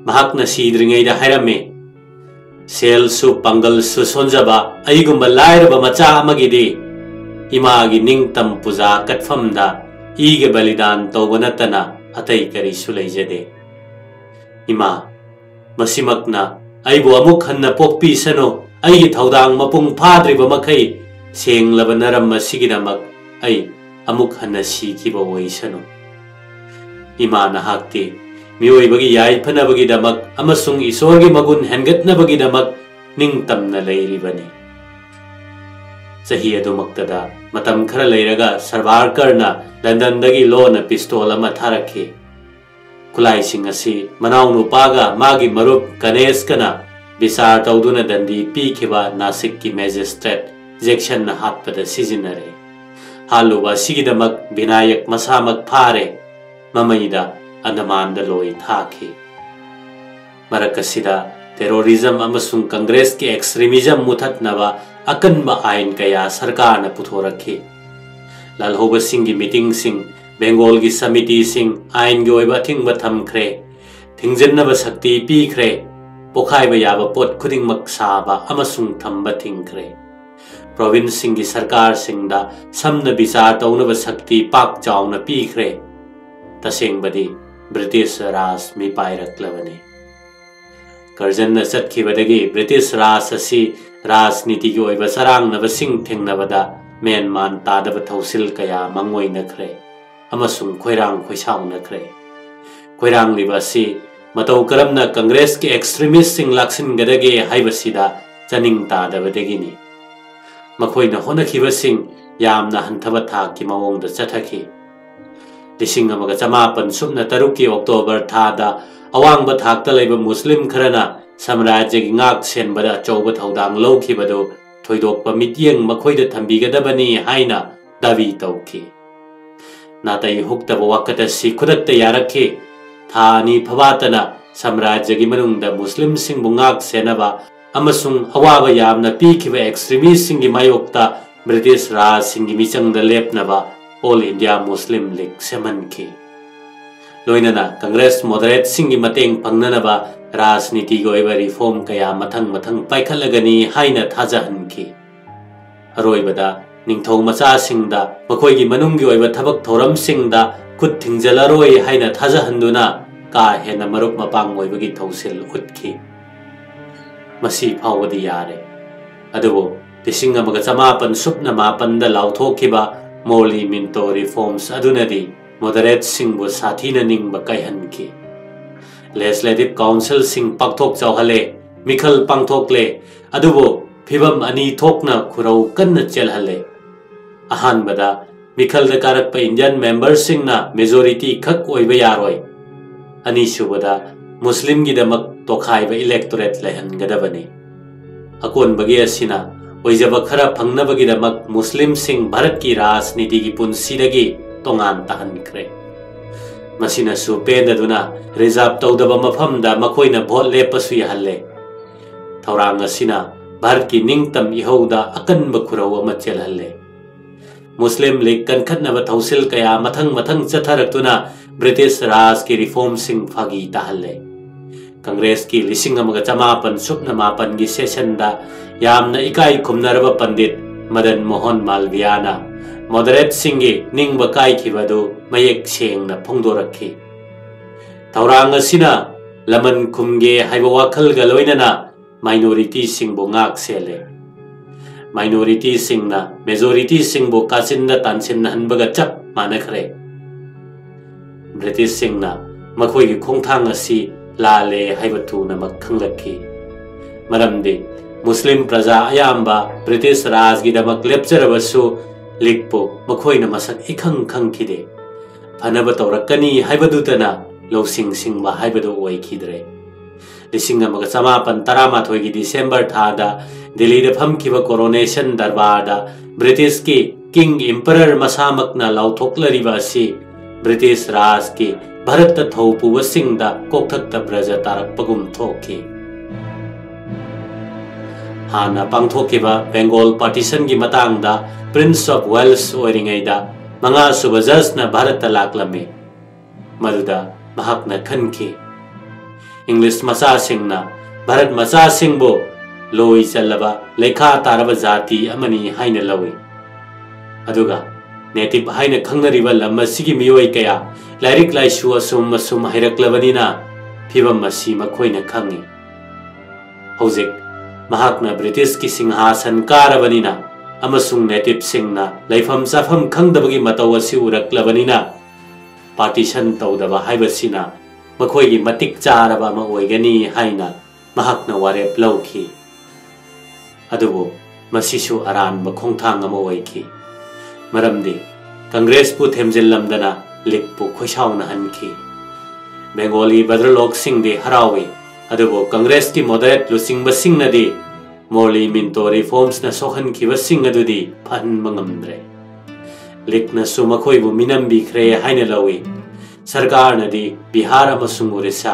ꯃꯍꯥꯛꯅ ꯁꯤꯗ꯭ꯔꯤꯉꯩꯗ ꯍꯥꯏꯔꯝꯃꯤ, "ꯁꯦꯜꯁꯨ ꯄꯥꯡꯒꯜꯁꯨ ꯁꯣꯟꯖꯕ ꯑꯩꯒꯨꯝꯕ ꯂꯥꯏꯔꯕ ꯃꯆꯥ ꯑꯃꯒꯤꯗꯤ ꯏꯃꯥꯒꯤ ꯅꯤꯡꯇꯝ ꯄꯨꯖꯥ ꯀꯠꯐꯝꯗ ꯏꯒ ꯕꯂꯤꯗꯥꯟ ꯇꯧꯕ ꯅꯠꯇꯅ ꯑꯇꯩ ꯀꯔꯤꯁꯨ ꯂꯩꯖꯗꯦ꯫ ꯏꯃꯥ, ꯃꯁꯤꯃꯛꯅ ꯑꯩꯕꯨ ꯑꯃꯨꯛ ꯍꯟꯅ ꯄꯣꯛꯄꯤꯁꯅꯨ꯫ ꯑꯩꯒꯤ ꯊꯧꯗꯥꯡ ꯃꯄꯨꯡ ꯐꯥꯗ꯭ꯔꯤꯕ ꯃꯈꯩ ꯁꯦꯡꯂꯕ ꯅꯔꯝ ꯑꯁꯤꯒꯤꯗꯃꯛ ꯑꯩ ꯑꯃꯨꯛ ꯍꯟꯅ ꯁꯤꯈꯤꯕ ꯑꯣꯏꯁꯅꯨ꯫ ꯏꯃꯥ, ꯅꯍꯥꯛꯇꯤ ꯃꯤꯑꯣꯏꯕꯒꯤ ꯌꯥꯏꯐꯅꯕꯒꯤꯗꯃꯛ ꯑꯃꯁꯨꯡ ꯏꯁꯣꯔꯒꯤ ꯃꯒꯨꯟ ꯍꯦꯟꯒꯠꯅꯕꯒꯤꯗꯃꯛ ꯅꯤꯡꯇꯝꯅ ꯂꯩꯔꯤꯕꯅꯤ꯫" ꯆꯍꯤ ꯑꯗꯨꯃꯛꯇꯗ ꯃꯇꯝ ꯈꯔ ꯂꯩꯔꯒ ꯁꯚꯥꯔꯀꯔꯅ ꯂꯟꯗꯟꯗꯒꯤ ꯂꯣꯟꯅ ꯄꯤꯁꯇꯣꯜ ꯑꯃ ꯊꯥꯔꯛꯈꯤ꯫ ꯈꯨꯠꯂꯥꯏꯁꯤꯡ ꯑꯁꯤ ꯃꯅꯥꯎꯅꯨꯄꯥꯒ ꯃꯥꯒꯤ ꯃꯔꯨꯞ ꯒꯅꯦꯁꯀꯅ ꯕꯤꯆꯥꯔ ꯇꯧꯗꯨꯅ ꯗꯟꯗꯤ ꯄꯤꯈꯤꯕ ꯅꯥꯁꯤꯛꯀꯤ ꯃꯦꯖꯤꯁꯇ꯭ꯔꯦꯠ ꯖꯦꯛꯁꯟꯅ ꯍꯥꯠꯄꯗ ꯁꯤꯖꯤꯟꯅꯔꯦ꯫ ꯍꯥꯠꯂꯨꯕ ꯑꯁꯤꯒꯤꯗꯃꯛ ꯕꯤꯅꯥꯌꯛ ꯃꯁꯥꯃꯛ ꯐꯥꯔꯦ꯫ ꯃꯃꯩꯗ ꯑꯟꯗꯃꯥꯟꯗ ꯂꯣꯏ ꯊꯥꯈꯤ꯫ ꯃꯔꯛ ꯑꯁꯤꯗ terrorism ꯑꯃꯁꯨꯡ ꯀꯪꯒ꯭ꯔꯦꯁꯀꯤ extremism ꯃꯨꯊꯠꯅꯕ ꯑꯀꯟꯕ ꯑꯥꯏꯟ ꯀꯌꯥ ꯁꯔꯀꯥꯔꯅ ꯄꯨꯊꯣꯔꯛꯈꯤ꯫ ꯂꯥꯜꯍꯧꯕꯁꯤꯡꯒꯤ ꯃꯤꯇꯤꯡꯁꯤꯡ, ꯕꯦꯡꯒꯣꯜꯒꯤ ꯁꯃꯤꯇꯤꯁꯤꯡ ꯑꯥꯏꯟꯒꯤ ꯑꯣꯏꯕ ꯑꯊꯤꯡꯕ ꯊꯝꯈ꯭ꯔꯦ, ꯊꯤꯡꯖꯤꯟꯅꯕ ꯁꯛꯇꯤ ꯄꯤꯈ꯭ꯔꯦ, ꯄꯣꯈꯥꯏꯕ ꯌꯥꯕ ꯄꯣꯠ ꯈꯨꯗꯤꯡꯃꯛ ꯁꯥꯕ ꯑꯃꯁꯨꯡ ꯊꯝꯕ ꯊꯤꯡꯈ꯭ꯔꯦ꯫ ꯄ꯭ꯔꯣꯚꯤꯟꯁꯁꯤꯡꯒꯤ ꯁꯔꯀꯥꯔꯁꯤꯡꯗ ꯁꯝꯅ ꯕꯤꯆꯥꯔ ꯇꯧꯅꯕ ꯁꯛꯇꯤ ꯄꯥꯛ ꯆꯥꯎꯅ ꯄꯤꯈ꯭ꯔꯦ꯫ ꯇꯁꯦꯡꯕꯗꯤ ꯕ꯭ꯔꯤꯇꯤꯁ ꯔꯥꯖ ꯃꯤꯄꯥꯏꯔꯛꯂꯕꯅꯤ꯫ ꯀꯔꯖꯟꯅ ꯆꯠꯈꯤꯕꯗꯒꯤ ꯕ꯭ꯔꯤꯇꯤꯁ ꯔꯥꯖ ꯑꯁꯤ ꯔꯥꯖꯅꯤꯇꯤꯒꯤ ꯑꯣꯏꯕ ꯆꯔꯥꯡꯅꯕꯁꯤꯡ ꯊꯦꯡꯅꯕꯗ ꯃꯦꯟ ꯃꯥꯟ ꯇꯥꯗꯕ ꯊꯧꯁꯤꯜ ꯀꯌꯥ ꯃꯪꯑꯣꯏꯅꯈ꯭ꯔꯦ ꯑꯃꯁꯨꯡ ꯈꯣꯏꯔꯥꯡ ꯈꯣꯏꯁꯥꯎꯅꯈ꯭ꯔꯦ꯫ ꯈꯣꯏꯔꯥꯡꯂꯤꯕ ꯑꯁꯤ ꯃꯇꯧ ꯀꯔꯝꯅ ꯀꯪꯒ꯭ꯔꯦꯁꯀꯤ extremistꯁꯤꯡ ꯂꯥꯛꯁꯤꯟꯒꯗꯒꯦ ꯍꯥꯏꯕꯁꯤꯗ ꯆꯥꯅꯤꯡ ꯇꯥꯗꯕꯗꯒꯤꯅꯤ꯫ ꯃꯈꯣꯏꯅ ꯍꯣꯠꯅꯈꯤꯕꯁꯤꯡ ꯌꯥꯝꯅ ꯍꯟꯊꯕ ꯊꯥꯛꯀꯤ ꯃꯑꯣꯡꯗ ꯆꯠꯊꯈꯤ꯫ ꯂꯤꯁꯤꯡ ꯑꯃꯒ ꯆꯃꯥꯄꯟ ꯁꯨꯞꯅ ꯇꯔꯨꯛꯀꯤ ꯑꯣꯛꯇꯣꯕꯔ ꯊꯥꯗ ꯑꯋꯥꯡꯕ ꯊꯥꯛꯇ ꯂꯩꯕ ꯃꯨꯁꯂꯤꯝ ꯈꯔꯅ ꯁꯥꯝꯔꯥꯖ꯭ꯌꯒꯤ ꯉꯥꯛ ꯁꯦꯟꯕꯗ ꯑꯆꯧꯕ ꯊꯧꯗꯥꯡ ꯂꯧꯈꯤꯕꯗꯨ ꯊꯣꯏꯗꯣꯛꯄ ꯃꯤꯠꯌꯦꯡ ꯃꯈꯣꯏꯗ ꯊꯝꯕꯤꯒꯗꯕꯅꯤ ꯍꯥꯏꯅ ꯗꯥꯕꯤ ꯇꯧꯈꯤ꯫ ꯅꯥꯇꯩ ꯍꯨꯛꯇꯕ ꯋꯥꯀꯠ ꯑꯁꯤ ꯈꯨꯗꯛꯇ ꯌꯥꯔꯛꯈꯤ꯫ ꯊꯥ ꯑꯅꯤ ꯐꯕꯥꯇꯅ ꯁꯥꯝꯔꯥꯖ꯭ꯌꯒꯤ ꯃꯅꯨꯡꯗ ꯃꯨꯁꯂꯤꯝꯁꯤꯡꯕꯨ ꯉꯥꯛ ꯁꯦꯟꯅꯕ ꯑꯃꯁꯨꯡ ꯑꯋꯥꯕ ꯌꯥꯝꯅ ꯄꯤꯈꯤꯕ extremistꯁꯤꯡꯒꯤ ꯃꯥꯌꯣꯛꯇ ꯕ꯭ꯔꯤꯇꯤꯁ ꯔꯥꯖꯁꯤꯡꯒꯤ ꯃꯤꯆꯪꯗ ꯂꯦꯞꯅꯕ All India Muslim League ꯁꯦꯝꯍꯟꯈꯤ꯫ ꯂꯣꯏꯅꯅ ꯀꯪꯒ꯭ꯔꯦꯁ moderateꯁꯤꯡꯒꯤ ꯃꯇꯦꯡ ꯐꯪꯅꯅꯕ ꯔꯥꯖꯅꯤꯇꯤꯒꯤ ꯑꯣꯏꯕ reform ꯀꯌꯥ ꯃꯊꯪ ꯃꯊꯪ ꯄꯥꯏꯈꯠꯂꯒꯅꯤ ꯍꯥꯏꯅ ꯊꯥꯖꯍꯟꯈꯤ꯫ ꯑꯔꯣꯏꯕꯗ ꯅꯤꯡꯊꯧ ꯃꯆꯥꯁꯤꯡꯗ ꯃꯈꯣꯏꯒꯤ ꯃꯅꯨꯡꯒꯤ ꯑꯣꯏꯕ ꯊꯕꯛ ꯊꯧꯔꯝꯁꯤꯡꯗ ꯈꯨꯠ ꯊꯤꯡꯖꯤꯜꯂꯔꯣꯏ ꯍꯥꯏꯅ ꯊꯥꯖꯍꯟꯗꯨꯅ ꯀꯥ ꯍꯦꯟꯅ ꯃꯔꯨꯞ ꯃꯄꯥꯡ ꯑꯣꯏꯕꯒꯤ ꯊꯧꯁꯤꯜ ꯎꯠꯈꯤ꯫ ꯃꯁꯤ ꯐꯥꯎꯕꯗꯤ ꯌꯥꯔꯦ꯫ ꯑꯗꯨꯕꯨ ꯂꯤꯁꯤꯡ ꯑꯃꯒ ꯆꯃꯥꯄꯟ ꯁꯨꯞꯅ ꯃꯥꯄꯟꯗ ꯂꯥꯎꯊꯣꯛꯈꯤꯕ Morley Minto reforms ꯑꯗꯨꯅꯗꯤ moderateꯁꯤꯡꯕꯨ ꯁꯥꯊꯤꯅ ꯅꯤꯡꯕ ꯀꯥꯏꯍꯟꯈꯤ꯫ Legislative councilꯁꯤꯡ ꯄꯥꯛꯊꯣꯛ ꯆꯥꯎꯍꯜꯂꯦ, ꯃꯤꯈꯜ ꯄꯥꯡꯊꯣꯛꯂꯦ, ꯑꯗꯨꯕꯨ ꯐꯤꯚꯝ ꯑꯅꯤ ꯊꯣꯛꯅ ꯈꯨꯔꯧ ꯀꯟꯅ ꯆꯦꯜꯍꯜꯂꯦ꯫ ꯑꯍꯥꯟꯕꯗ ꯃꯤꯈꯜꯗ ꯀꯥꯔꯛꯄ Indian memberꯁꯤꯡꯅ majority ꯈꯛ ꯑꯣꯏꯕ ꯌꯥꯔꯣꯏ꯫ ꯑꯅꯤꯁꯨꯕꯗ ꯃꯨꯁꯂꯤꯝꯒꯤꯗꯃꯛ ꯇꯣꯈꯥꯏꯕ electorate ꯂꯩꯍꯟꯒꯗꯕꯅꯤ꯫ ꯑꯀꯣꯟꯕꯒꯤ ꯑꯁꯤꯅ ꯑꯣꯏꯖꯕ ꯈꯔ ꯐꯪꯅꯕꯒꯤꯗꯃꯛ ꯃꯨꯁꯂꯤꯝꯁꯤꯡ ꯚꯥꯔꯠꯀꯤ ꯔꯥꯖꯅꯤꯇꯤꯒꯤ ꯄꯨꯟꯁꯤꯗꯒꯤ ꯇꯣꯉꯥꯟ ꯇꯥꯍꯟꯈ꯭ꯔꯦ꯫ ꯃꯁꯤꯅꯁꯨ ꯄꯦꯟꯗꯗꯨꯅ ꯔꯤꯖꯥꯔꯚ ꯇꯧꯗꯕ ꯃꯐꯝꯗ ꯃꯈꯣꯏꯅ ꯚꯣꯠ ꯂꯦꯞꯄꯁꯨ ꯌꯥꯍꯜꯂꯦ꯫ ꯊꯧꯔꯥꯡ ꯑꯁꯤꯅ ꯚꯥꯔꯠꯀꯤ ꯅꯤꯡꯇꯝ ꯏꯍꯧꯗ ꯑꯀꯟꯕ ꯈꯨꯔꯧ ꯑꯃ ꯆꯦꯜꯍꯜꯂꯦ꯫ ꯃꯨꯁꯂꯤꯝ ꯂꯤꯒ ꯀꯟꯈꯠꯅꯕ ꯊꯧꯁꯤꯜ ꯀꯌꯥ ꯃꯊꯪ ꯃꯊꯪ ꯆꯠꯊꯔꯛꯇꯨꯅ ꯕ꯭ꯔꯤꯇꯤꯁ ꯔꯥꯖꯀꯤ ꯔꯤꯐꯣꯔꯝꯁꯤꯡ ꯐꯥꯒꯤ ꯇꯥꯍꯜꯂꯦ꯫ ꯀꯪꯒ꯭ꯔꯦꯁꯀꯤ ꯂꯤꯁꯤꯡ ꯑꯃꯒ ꯆꯃꯥꯄꯟ ꯁꯨꯞꯅ ꯃꯥꯄꯟꯒꯤ ꯁꯦꯁꯟꯗ ꯌꯥꯝꯅ ꯏꯀꯥꯏ ꯈꯨꯝꯅꯔꯕ ꯄꯟꯗꯤꯠ ꯃꯗꯟ ꯃꯣꯍꯟ ꯃꯥꯜꯕꯤꯌꯥꯅ ꯃꯣꯗꯔꯦꯠꯁꯤꯡꯒꯤ ꯅꯤꯡꯕ ꯀꯥꯏꯈꯤꯕ ꯑꯗꯨ ꯃꯌꯦꯛ ꯁꯦꯡꯅ ꯐꯣꯡꯗꯣꯔꯛꯈꯤ꯫ ꯊꯧꯔꯥꯡ ꯑꯁꯤꯅ ꯂꯃꯟ ꯈꯨꯝꯒꯦ ꯍꯥꯏꯕ ꯋꯥꯈꯜꯒ ꯂꯣꯏꯅꯅ ꯃꯥꯏꯅꯣꯔꯤꯇꯤꯁꯤꯡꯕꯨ ꯉꯥꯛ ꯁꯦꯜꯂꯦ꯫ ꯃꯥꯏꯅꯣꯔꯤꯇꯤꯁꯤꯡꯅ ꯃꯦꯖꯣꯔꯤꯇꯤꯁꯤꯡꯕꯨ ꯀꯥꯆꯤꯟꯗ ꯇꯥꯟꯁꯤꯟꯅꯍꯟꯕꯒ ꯆꯞ ꯃꯥꯟꯅꯈ꯭ꯔꯦ꯫ ꯕ꯭ꯔꯤꯇꯤꯁꯁꯤꯡꯅ ꯃꯈꯣꯏꯒꯤ ꯈꯣꯡꯊꯥꯡ ꯑꯁꯤ ꯂꯥꯜꯂꯦ ꯍꯥꯏꯕ ꯊꯨꯅꯃꯛ ꯈꯪꯂꯛꯈꯤ꯫ ꯃꯔꯝꯗꯤ ꯃꯨꯁꯂꯤꯝ ꯄ꯭ꯔꯖꯥ ꯑꯌꯥꯝꯕ ꯕ꯭ꯔꯤꯇꯤꯁ ꯔꯥꯖꯒꯤꯗꯃꯛ ꯂꯦꯞꯆꯔꯕꯁꯨ, ꯂꯤꯒꯄꯨ ꯃꯈꯣꯏꯅ ꯃꯁꯛ ꯏꯈꯪ ꯈꯪꯈꯤꯗꯦ꯫ ꯐꯅꯕ ꯇꯧꯔꯛꯀꯅꯤ ꯍꯥꯏꯕꯗꯨꯇꯅ ꯂꯧꯁꯤꯡ ꯁꯤꯡꯕ ꯍꯥꯏꯕꯗꯨ ꯑꯣꯏꯈꯤꯗ꯭ꯔꯦ꯫ ꯂꯤꯁꯤꯡ ꯑꯃꯒ ꯆꯃꯥꯄꯟ ꯇꯔꯥꯃꯥꯊꯣꯏꯒꯤ ꯗꯤꯁꯦꯝꯕꯔ ꯊꯥꯗ ꯗꯤꯜꯂꯤꯗ ꯐꯝꯈꯤꯕ ꯀꯣꯔꯣꯅꯦꯁꯟ ꯗꯔꯕꯥꯔꯗ ꯕ꯭ꯔꯤꯇꯤꯁꯀꯤ ꯀꯤꯡ ꯏꯝꯄꯔꯔ ꯃꯁꯥꯃꯛꯅ ꯂꯥꯎꯊꯣꯛꯂꯔꯤꯕ ꯑꯁꯤ ꯕ꯭ꯔꯤꯇꯤꯁ ꯔꯥꯖꯀꯤ ꯚꯥꯔꯠꯇ ꯊꯧ ꯄꯨꯕꯁꯤꯡꯗ ꯀꯣꯛꯊꯛꯇ ꯕ꯭ꯔꯖ ꯇꯥꯔꯛꯄꯒꯨꯝ ꯊꯣꯛꯈꯤ꯫ ꯍꯥꯟꯅ ꯄꯥꯡꯊꯣꯛꯈꯤꯕ ꯕꯦꯡꯒꯣꯜ ꯄꯥꯔꯇꯤꯁꯟꯒꯤ ꯃꯇꯥꯡꯗ ꯄ꯭ꯔꯤꯟꯁ ꯑꯣꯐ ꯋꯦꯜꯁ ꯑꯣꯏꯔꯤꯉꯩꯗ ꯃꯉꯥꯁꯨꯕ ꯖꯁꯅ ꯚꯥꯔꯠꯇ ꯂꯥꯛꯂꯝꯃꯤ꯫ ꯃꯗꯨꯗ ꯃꯍꯥꯛꯅ ꯈꯟꯈꯤ, ꯏꯪꯂꯤꯁ ꯃꯆꯥꯁꯤꯡꯅ ꯚꯥꯔꯠ ꯃꯆꯥꯁꯤꯡꯕꯨ ꯂꯣꯏ ꯆꯜꯂꯕ ꯂꯩꯈꯥ ꯇꯥꯔꯕ ꯖꯥꯇꯤ ꯑꯃꯅꯤ ꯍꯥꯏꯅ ꯂꯧꯏ꯫ ꯑꯗꯨꯒ ꯅꯦꯇꯤꯚ ꯍꯥꯏꯅ ꯈꯪꯅꯔꯤꯕ ꯂꯝ ꯑꯁꯤꯒꯤ ꯃꯤꯑꯣꯏ ꯀꯌꯥ ꯂꯥꯏꯔꯤꯛ ꯂꯥꯏꯁꯨ ꯑꯁꯨꯝ ꯑꯁꯨꯝ ꯍꯩꯔꯛꯂꯕꯅꯤꯅ ꯐꯤꯚꯝ ꯑꯁꯤ ꯃꯈꯣꯏꯅ ꯈꯪꯏ꯫ ꯍꯧꯖꯤꯛ ꯃꯍꯥꯛꯅ ꯕ꯭ꯔꯤꯇꯤꯁꯀꯤ ꯁꯤꯡꯍꯥꯁꯟ ꯀꯥꯔꯕꯅꯤꯅ ꯑꯃꯁꯨꯡ ꯅꯦꯇꯤꯚꯁꯤꯡꯅ ꯂꯩꯐꯝ ꯆꯥꯐꯝ ꯈꯪꯗꯕꯒꯤ ꯃꯇꯧ ꯑꯁꯤ ꯎꯔꯛꯂꯕꯅꯤꯅ ꯄꯥꯔꯇꯤꯁꯟ ꯇꯧꯗꯕ ꯍꯥꯏꯕꯁꯤꯅ ꯃꯈꯣꯏꯒꯤ ꯃꯇꯤꯛ ꯆꯥꯔꯕ ꯑꯃ ꯑꯣꯏꯒꯅꯤ ꯍꯥꯏꯅ ꯃꯍꯥꯛꯅ ꯋꯥꯔꯦꯞ ꯂꯧꯈꯤ꯫ ꯑꯗꯨꯕꯨ ꯃꯁꯤꯁꯨ ꯑꯔꯥꯟꯕ ꯈꯣꯡꯊꯥꯡ ꯑꯃ ꯑꯣꯏꯈꯤ꯫ ꯃꯔꯝꯗꯤ ꯀꯪꯒ꯭ꯔꯦꯁꯄꯨ ꯊꯦꯝꯖꯤꯜꯂꯝꯗꯅ ꯂꯤꯒꯄꯨ ꯈꯣꯏꯁꯥꯎꯅꯍꯟꯈꯤ꯫ ꯕꯦꯡꯒꯣꯂꯤ ꯚꯗ꯭ꯔꯂꯣꯛꯁꯤꯡꯗꯤ ꯍꯔꯥꯎꯏ, ꯑꯗꯨꯕꯨ ꯀꯪꯒ꯭ꯔꯦꯁꯀꯤ ꯃꯣꯗꯔꯦꯠ ꯂꯨꯆꯤꯡꯕꯁꯤꯡꯅꯗꯤ ꯃꯣꯔꯂꯤ ꯃꯤꯟꯇꯣ ꯔꯤꯐꯣꯔꯝꯁꯅ ꯁꯣꯛꯍꯟꯈꯤꯕꯁꯤꯡ ꯑꯗꯨꯗꯤ ꯐꯍꯟꯕ ꯉꯝꯗ꯭ꯔꯦ꯫ ꯂꯤꯒꯅꯁꯨ ꯃꯈꯣꯏꯕꯨ ꯃꯤꯅꯝꯕꯤꯈ꯭ꯔꯦ ꯍꯥꯏꯅ ꯂꯧꯏ꯫ ꯁꯔꯀꯥꯔꯅꯗꯤ ꯕꯤꯍꯥꯔ ꯑꯃꯁꯨꯡ ꯑꯣꯔꯤꯁꯥ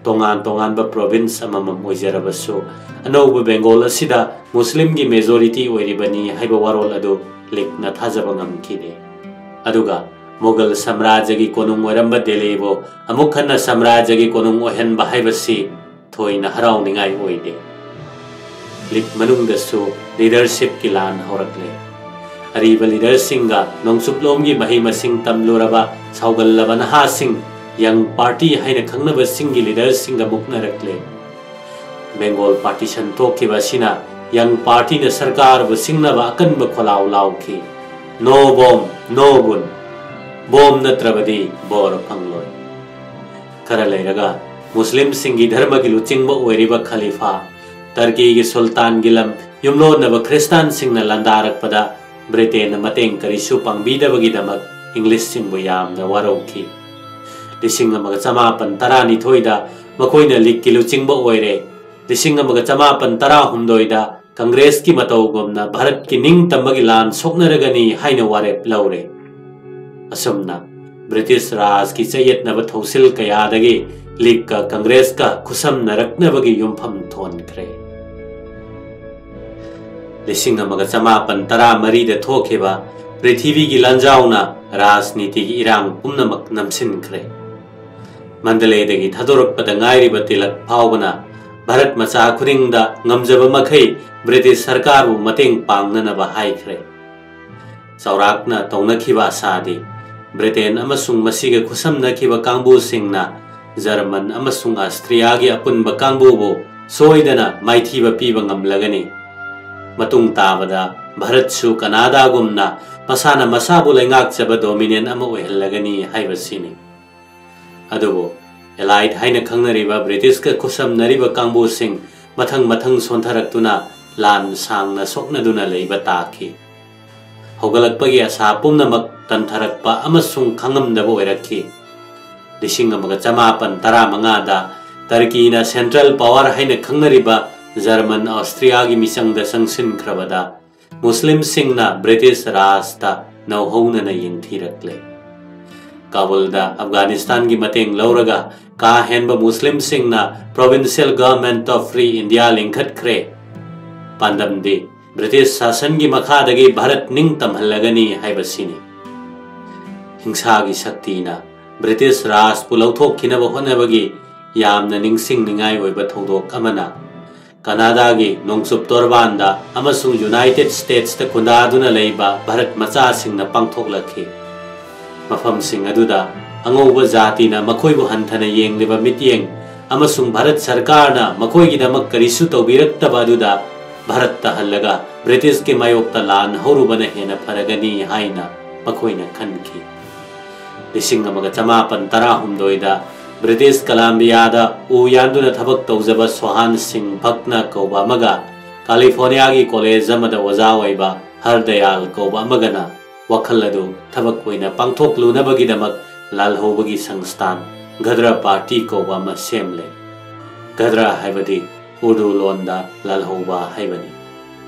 ꯇꯣꯉꯥꯟ ꯇꯣꯉꯥꯟꯕ ꯄ꯭ꯔꯣꯚꯤꯟꯁ ꯑꯃꯃꯝ ꯑꯣꯏꯖꯔꯕꯁꯨ, ꯑꯅꯧꯕ ꯕꯦꯡꯒꯣꯜ ꯑꯁꯤꯗ ꯃꯨꯁꯂꯤꯝꯒꯤ ꯃꯦꯖꯣꯔꯤꯇꯤ ꯑꯣꯏꯔꯤꯕꯅꯤ ꯍꯥꯏꯕ ꯋꯥꯔꯣꯜ ꯑꯗꯨ ꯂꯤꯛꯅ ꯊꯥꯖꯕ ꯉꯝꯈꯤꯗꯦ꯫ ꯑꯗꯨꯒ ꯃꯨꯒꯜ ꯁꯥꯝꯔꯥꯖ꯭ꯌꯒꯤ ꯀꯣꯅꯨꯡ ꯑꯣꯏꯔꯝꯕ ꯗꯦꯜꯂꯤꯕꯨ ꯑꯃꯨꯛ ꯍꯟꯅ ꯁꯥꯝꯔꯥꯖ꯭ꯌꯒꯤ ꯀꯣꯅꯨꯡ ꯑꯣꯏꯍꯟꯕ ꯍꯥꯏꯕꯁꯤ ꯊꯣꯏꯅ ꯍꯔꯥꯎꯅꯤꯡꯉꯥꯏ ꯑꯣꯏꯗꯦ꯫ ꯂꯤꯛ ꯃꯅꯨꯡꯗꯁꯨ ꯂꯤꯗꯔꯁꯤꯞꯀꯤ ꯂꯥꯟ ꯍꯧꯔꯛꯂꯦ꯫ ꯑꯔꯤꯕ ꯂꯤꯗꯔꯁꯤꯡꯒ ꯅꯣꯡꯆꯨꯞꯂꯣꯝꯒꯤ ꯃꯍꯩ ꯃꯁꯤꯡ ꯇꯝꯂꯨꯔꯕ ꯁꯥꯎꯒꯜꯂꯕ ꯅꯍꯥꯁꯤꯡ, ꯌꯪ ꯄꯥꯔꯇꯤ ꯍꯥꯏꯅ ꯈꯪꯅꯕꯁꯤꯡꯒꯤ ꯂꯤꯗꯔꯁꯤꯡꯒ ꯃꯨꯛꯅꯔꯛꯂꯦ꯫ ꯕꯦꯡꯒꯣꯜ ꯄꯥꯔꯇꯤꯁꯟ ꯊꯣꯛꯈꯤꯕ ꯑꯁꯤꯅ ꯌꯪ ꯄꯥꯔꯇꯤꯅ ꯁꯔꯀꯥꯔꯕꯨ ꯁꯤꯡꯅꯕ ꯑꯀꯟꯕ ꯈꯣꯜꯂꯥꯎ ꯂꯥꯎꯈꯤ, "ꯅꯣ ꯕꯣꯝ, ꯅꯣ ꯕꯨꯟ! ꯕꯣꯝ ꯅꯠꯇ꯭ꯔꯕꯗꯤ ꯕꯣꯔ ꯐꯪꯂꯣꯏ!" ꯈꯔ ꯂꯩꯔꯒ ꯃꯨꯁꯂꯤꯝꯁꯤꯡꯒꯤ ꯙꯔꯃꯒꯤ ꯂꯨꯆꯤꯡꯕ ꯑꯣꯏꯔꯤꯕ ꯈꯂꯤꯐꯥ, ꯇꯔꯀꯤꯒꯤ ꯁꯨꯜꯇꯥꯟꯒꯤ ꯂꯝ ꯌꯨꯝꯂꯣꯟꯅꯕ ꯈ꯭ꯔꯤꯁꯇꯥꯟꯁꯤꯡꯅ ꯂꯥꯟꯗꯥꯔꯛꯄꯗ ꯕ꯭ꯔꯤꯇꯦꯟꯅ ꯃꯇꯦꯡ ꯀꯔꯤꯁꯨ ꯄꯥꯡꯕꯤꯗꯕꯒꯤꯗꯃꯛ ꯏꯪꯂꯤꯁꯁꯤꯡꯕꯨ ꯌꯥꯝꯅ ꯋꯥꯔꯧꯈꯤ꯫ ꯂꯤꯁꯤꯡ ꯑꯃꯒ ꯆꯃꯥꯄꯟ ꯇꯔꯥꯅꯤꯊꯣꯏꯗ ꯃꯈꯣꯏꯅ ꯂꯤꯛꯀꯤ ꯂꯨꯆꯤꯡꯕ ꯑꯣꯏꯔꯦ꯫ ꯂꯤꯁꯤꯡ ꯑꯃꯒ ꯆꯃꯥꯄꯟ ꯇꯔꯥꯍꯨꯝꯗꯣꯏꯗ ꯀꯪꯒ꯭ꯔꯦꯁꯀꯤ ꯃꯇꯧꯒꯨꯝꯅ ꯚꯥꯔꯠꯀꯤ ꯅꯤꯡꯇꯝꯕꯒꯤ ꯂꯥꯟ ꯁꯣꯛꯅꯔꯒꯅꯤ ꯍꯥꯏꯅ ꯋꯥꯔꯦꯞ ꯂꯧꯔꯦ꯫ ꯑꯁꯨꯝꯅ ꯕ꯭ꯔꯤꯇꯤꯁ ꯔꯥꯖꯀꯤ ꯆꯌꯦꯠꯅꯕ ꯊꯧꯁꯤꯜ ꯀꯌꯥꯗꯒꯤ ꯂꯤꯒꯀ ꯀꯪꯒ꯭ꯔꯦꯁꯀ ꯈꯨꯠꯁꯝꯅꯔꯛꯅꯕꯒꯤ ꯌꯨꯝꯐꯝ ꯊꯣꯟꯈ꯭ꯔꯦ꯫ ꯂꯤꯁꯤꯡ ꯑꯃꯒ ꯆꯃꯥꯄꯟ ꯇꯔꯥꯃꯔꯤꯗ ꯊꯣꯛꯈꯤꯕ ꯄ꯭ꯔꯤꯊꯤꯕꯤꯒꯤ ꯂꯥꯟꯖꯥꯎꯅ ꯔꯥꯖꯅꯤꯇꯤꯒꯤ ꯏꯔꯥꯡ ꯄꯨꯝꯅꯃꯛ ꯅꯝꯁꯤꯟꯈ꯭ꯔꯦ꯫ ꯃꯟꯗꯂꯦꯗꯒꯤ ꯊꯥꯗꯣꯔꯛꯄꯗ ꯉꯥꯏꯔꯤꯕ ꯇꯤꯂꯛ ꯐꯥꯎꯕꯅ ꯚꯥꯔꯠ ꯃꯆꯥ ꯈꯨꯗꯤꯡꯗ ꯉꯝꯖꯕ ꯃꯈꯩ ꯕ꯭ꯔꯤꯇꯤꯁ ꯁꯔꯀꯥꯔꯕꯨ ꯃꯇꯦꯡ ꯄꯥꯡꯅꯅꯕ ꯍꯥꯏꯈ꯭ꯔꯦ꯫ ꯆꯥꯎꯔꯥꯛꯅ ꯇꯧꯅꯈꯤꯕ ꯑꯁꯥꯗꯤ ꯕ꯭ꯔꯤꯇꯦꯟ ꯑꯃꯁꯨꯡ ꯃꯁꯤꯒ ꯈꯨꯠꯁꯝꯅꯈꯤꯕ ꯀꯥꯡꯕꯨꯁꯤꯡꯅ ꯖꯔꯃꯟ ꯑꯃꯁꯨꯡ ꯑꯁꯇ꯭ꯔꯤꯌꯥꯒꯤ ꯑꯄꯨꯟꯕ ꯀꯥꯡꯕꯨꯕꯨ ꯁꯣꯏꯗꯅ ꯃꯥꯏꯊꯤꯕ ꯄꯤꯕ ꯉꯝꯂꯒꯅꯤ꯫ ꯃꯇꯨꯡ ꯇꯥꯕꯗ ꯚꯥꯔꯠꯁꯨ ꯀꯅꯥꯗꯥꯒꯨꯝꯅ ꯃꯁꯥꯅ ꯃꯁꯥꯕꯨ ꯂꯩꯉꯥꯛꯆꯕ ꯗꯣꯃꯤꯅꯤꯌꯟ ꯑꯃ ꯑꯣꯏꯍꯜꯂꯒꯅꯤ ꯍꯥꯏꯕꯁꯤꯅꯤ꯫ ꯑꯗꯨꯕꯨ ꯑꯦꯂꯥꯏꯠ ꯍꯥꯏꯅ ꯈꯪꯅꯔꯤꯕ ꯕ꯭ꯔꯤꯇꯤꯁꯀ ꯈꯨꯠꯁꯝꯅꯔꯤꯕ ꯀꯥꯡꯕꯨꯁꯤꯡ ꯃꯊꯪ ꯃꯊꯪ ꯁꯣꯟꯊꯔꯛꯇꯨꯅ ꯂꯥꯟ ꯁꯥꯡꯅ ꯁꯣꯛꯅꯗꯨꯅ ꯂꯩꯕ ꯇꯥꯈꯤ꯫ ꯍꯧꯒꯠꯂꯛꯄꯒꯤ ꯑꯁꯥ ꯄꯨꯝꯅꯃꯛ ꯇꯟꯊꯔꯛꯄ ꯑꯃꯁꯨꯡ ꯈꯪꯉꯝꯗꯕ ꯑꯣꯏꯔꯛꯈꯤ꯫ ꯂꯤꯁꯤꯡ ꯑꯃꯒ ꯆꯃꯥꯄꯟ ꯇꯔꯥꯃꯉꯥꯗ ꯇꯔꯀꯤꯅ ꯁꯦꯟꯇ꯭ꯔꯦꯜ ꯄꯥꯋꯔ ꯍꯥꯏꯅ ꯈꯪꯅꯔꯤꯕ ꯖꯔꯃꯟ ꯑꯣꯁꯇ꯭ꯔꯤꯌꯥꯒꯤ ꯃꯤꯆꯪꯗ ꯆꯪꯁꯤꯟꯈ꯭ꯔꯕꯗ ꯃꯨꯁꯂꯤꯝꯁꯤꯡꯅ ꯕ꯭ꯔꯤꯇꯤꯁ ꯔꯥꯖꯇ ꯅꯧꯍꯧꯅꯅ ꯌꯦꯡꯊꯤꯔꯛꯂꯦ꯫ ꯀꯥꯕꯨꯜꯗ ꯑꯐꯒꯥꯅꯤꯁꯇꯥꯟꯒꯤ ꯃꯇꯦꯡ ꯂꯧꯔꯒ ꯀꯥ ꯍꯦꯟꯕ ꯃꯨꯁꯂꯤꯝꯁꯤꯡꯅ Provincial Government of Free India ꯂꯤꯡꯈꯠꯈ꯭ꯔꯦ꯫ ꯄꯥꯟꯗꯝꯗꯤ ꯕ꯭ꯔꯤꯇꯤꯁ ꯁꯥꯁꯟꯒꯤ ꯃꯈꯥꯗꯒꯤ ꯚꯥꯔꯠ ꯅꯤꯡꯇꯝꯍꯜꯂꯒꯅꯤ ꯍꯥꯏꯕꯁꯤꯅꯤ꯫ ꯍꯤꯡꯁꯥꯒꯤ ꯁꯛꯇꯤꯅ ꯕ꯭ꯔꯤꯇꯤꯁ ꯔꯥꯖꯄꯨ ꯂꯧꯊꯣꯛꯈꯤꯅꯕ ꯍꯣꯠꯅꯕꯒꯤ ꯌꯥꯝꯅ ꯅꯤꯡꯁꯤꯡꯅꯤꯡꯉꯥꯏ ꯑꯣꯏꯕ ꯊꯧꯗꯣꯛ ꯑꯃꯅ ꯀꯅꯥꯗꯥꯒꯤ ꯅꯣꯡꯆꯨꯞ ꯇꯣꯔꯕꯥꯟꯗ ꯑꯃꯁꯨꯡ ꯌꯨꯅꯥꯏꯇꯦꯗ ꯁ꯭ꯇꯦꯠꯁꯇ ꯈꯨꯟꯗꯥꯗꯨꯅ ꯂꯩꯕ ꯚꯥꯔꯠ ꯃꯆꯥꯁꯤꯡꯅ ꯄꯥꯡꯊꯣꯛꯂꯛꯈꯤ꯫ ꯃꯐꯝꯁꯤꯡ ꯑꯗꯨꯗ ꯑꯉꯧꯕ ꯖꯥꯇꯤꯅ ꯃꯈꯣꯏꯕꯨ ꯍꯟꯊꯅ ꯌꯦꯡꯂꯤꯕ ꯃꯤꯠꯌꯦꯡ ꯑꯃꯁꯨꯡ ꯚꯥꯔꯠ ꯁꯔꯀꯥꯔꯅ ꯃꯈꯣꯏꯒꯤꯗꯃꯛ ꯀꯔꯤꯁꯨ ꯇꯧꯕꯤꯔꯛꯇꯕ ꯑꯗꯨꯗ ꯚꯥꯔꯠꯇ ꯍꯜꯂꯒ ꯕ꯭ꯔꯤꯇꯤꯁꯀꯤ ꯃꯥꯌꯣꯛꯇ ꯂꯥꯟ ꯍꯧꯔꯨꯕꯅ ꯍꯦꯟꯅ ꯐꯔꯒꯅꯤ ꯍꯥꯏꯅ ꯃꯈꯣꯏꯅ ꯈꯟꯈꯤ꯫ ꯂꯤꯁꯤꯡ ꯑꯃꯒ ꯆꯃꯥꯄꯟ ꯇꯔꯥꯍꯨꯝꯗꯣꯏꯗ ꯕ꯭ꯔꯤꯇꯤꯁ ꯀꯂꯥꯝꯕꯤꯌꯥꯗ ꯎ ꯌꯥꯟꯗꯨꯅ ꯊꯕꯛ ꯇꯧꯖꯕ ꯁꯣꯍꯥꯟ ꯁꯤꯡ ꯚꯛꯅ ꯀꯧꯕ ꯑꯃꯒ ꯀꯥꯂꯤꯐꯣꯔꯅꯤꯌꯥꯒꯤ ꯀꯣꯂꯦꯖ ꯑꯃꯗ ꯑꯣꯖꯥ ꯑꯣꯏꯕ ꯍꯔꯗꯌꯥꯜ ꯀꯧꯕ ꯑꯃꯒꯅ ꯋꯥꯈꯜ ꯑꯗꯨ ꯊꯕꯛ ꯑꯣꯏꯅ ꯄꯥꯡꯊꯣꯛꯂꯨꯅꯕꯒꯤꯗꯃꯛ ꯂꯥꯜꯍꯧꯕꯒꯤ ꯁꯪꯁꯊꯥꯟ ꯘꯗ꯭ꯔ ꯄꯥꯔꯇꯤ ꯀꯧꯕ ꯑꯃ ꯁꯦꯝꯂꯦ꯫ ꯘꯗ꯭ꯔ ꯍꯥꯏꯕꯗꯤ ꯎꯔꯗꯨ ꯂꯣꯟꯗ ꯂꯥꯜꯍꯧꯕ ꯍꯥꯏꯕꯅꯤ꯫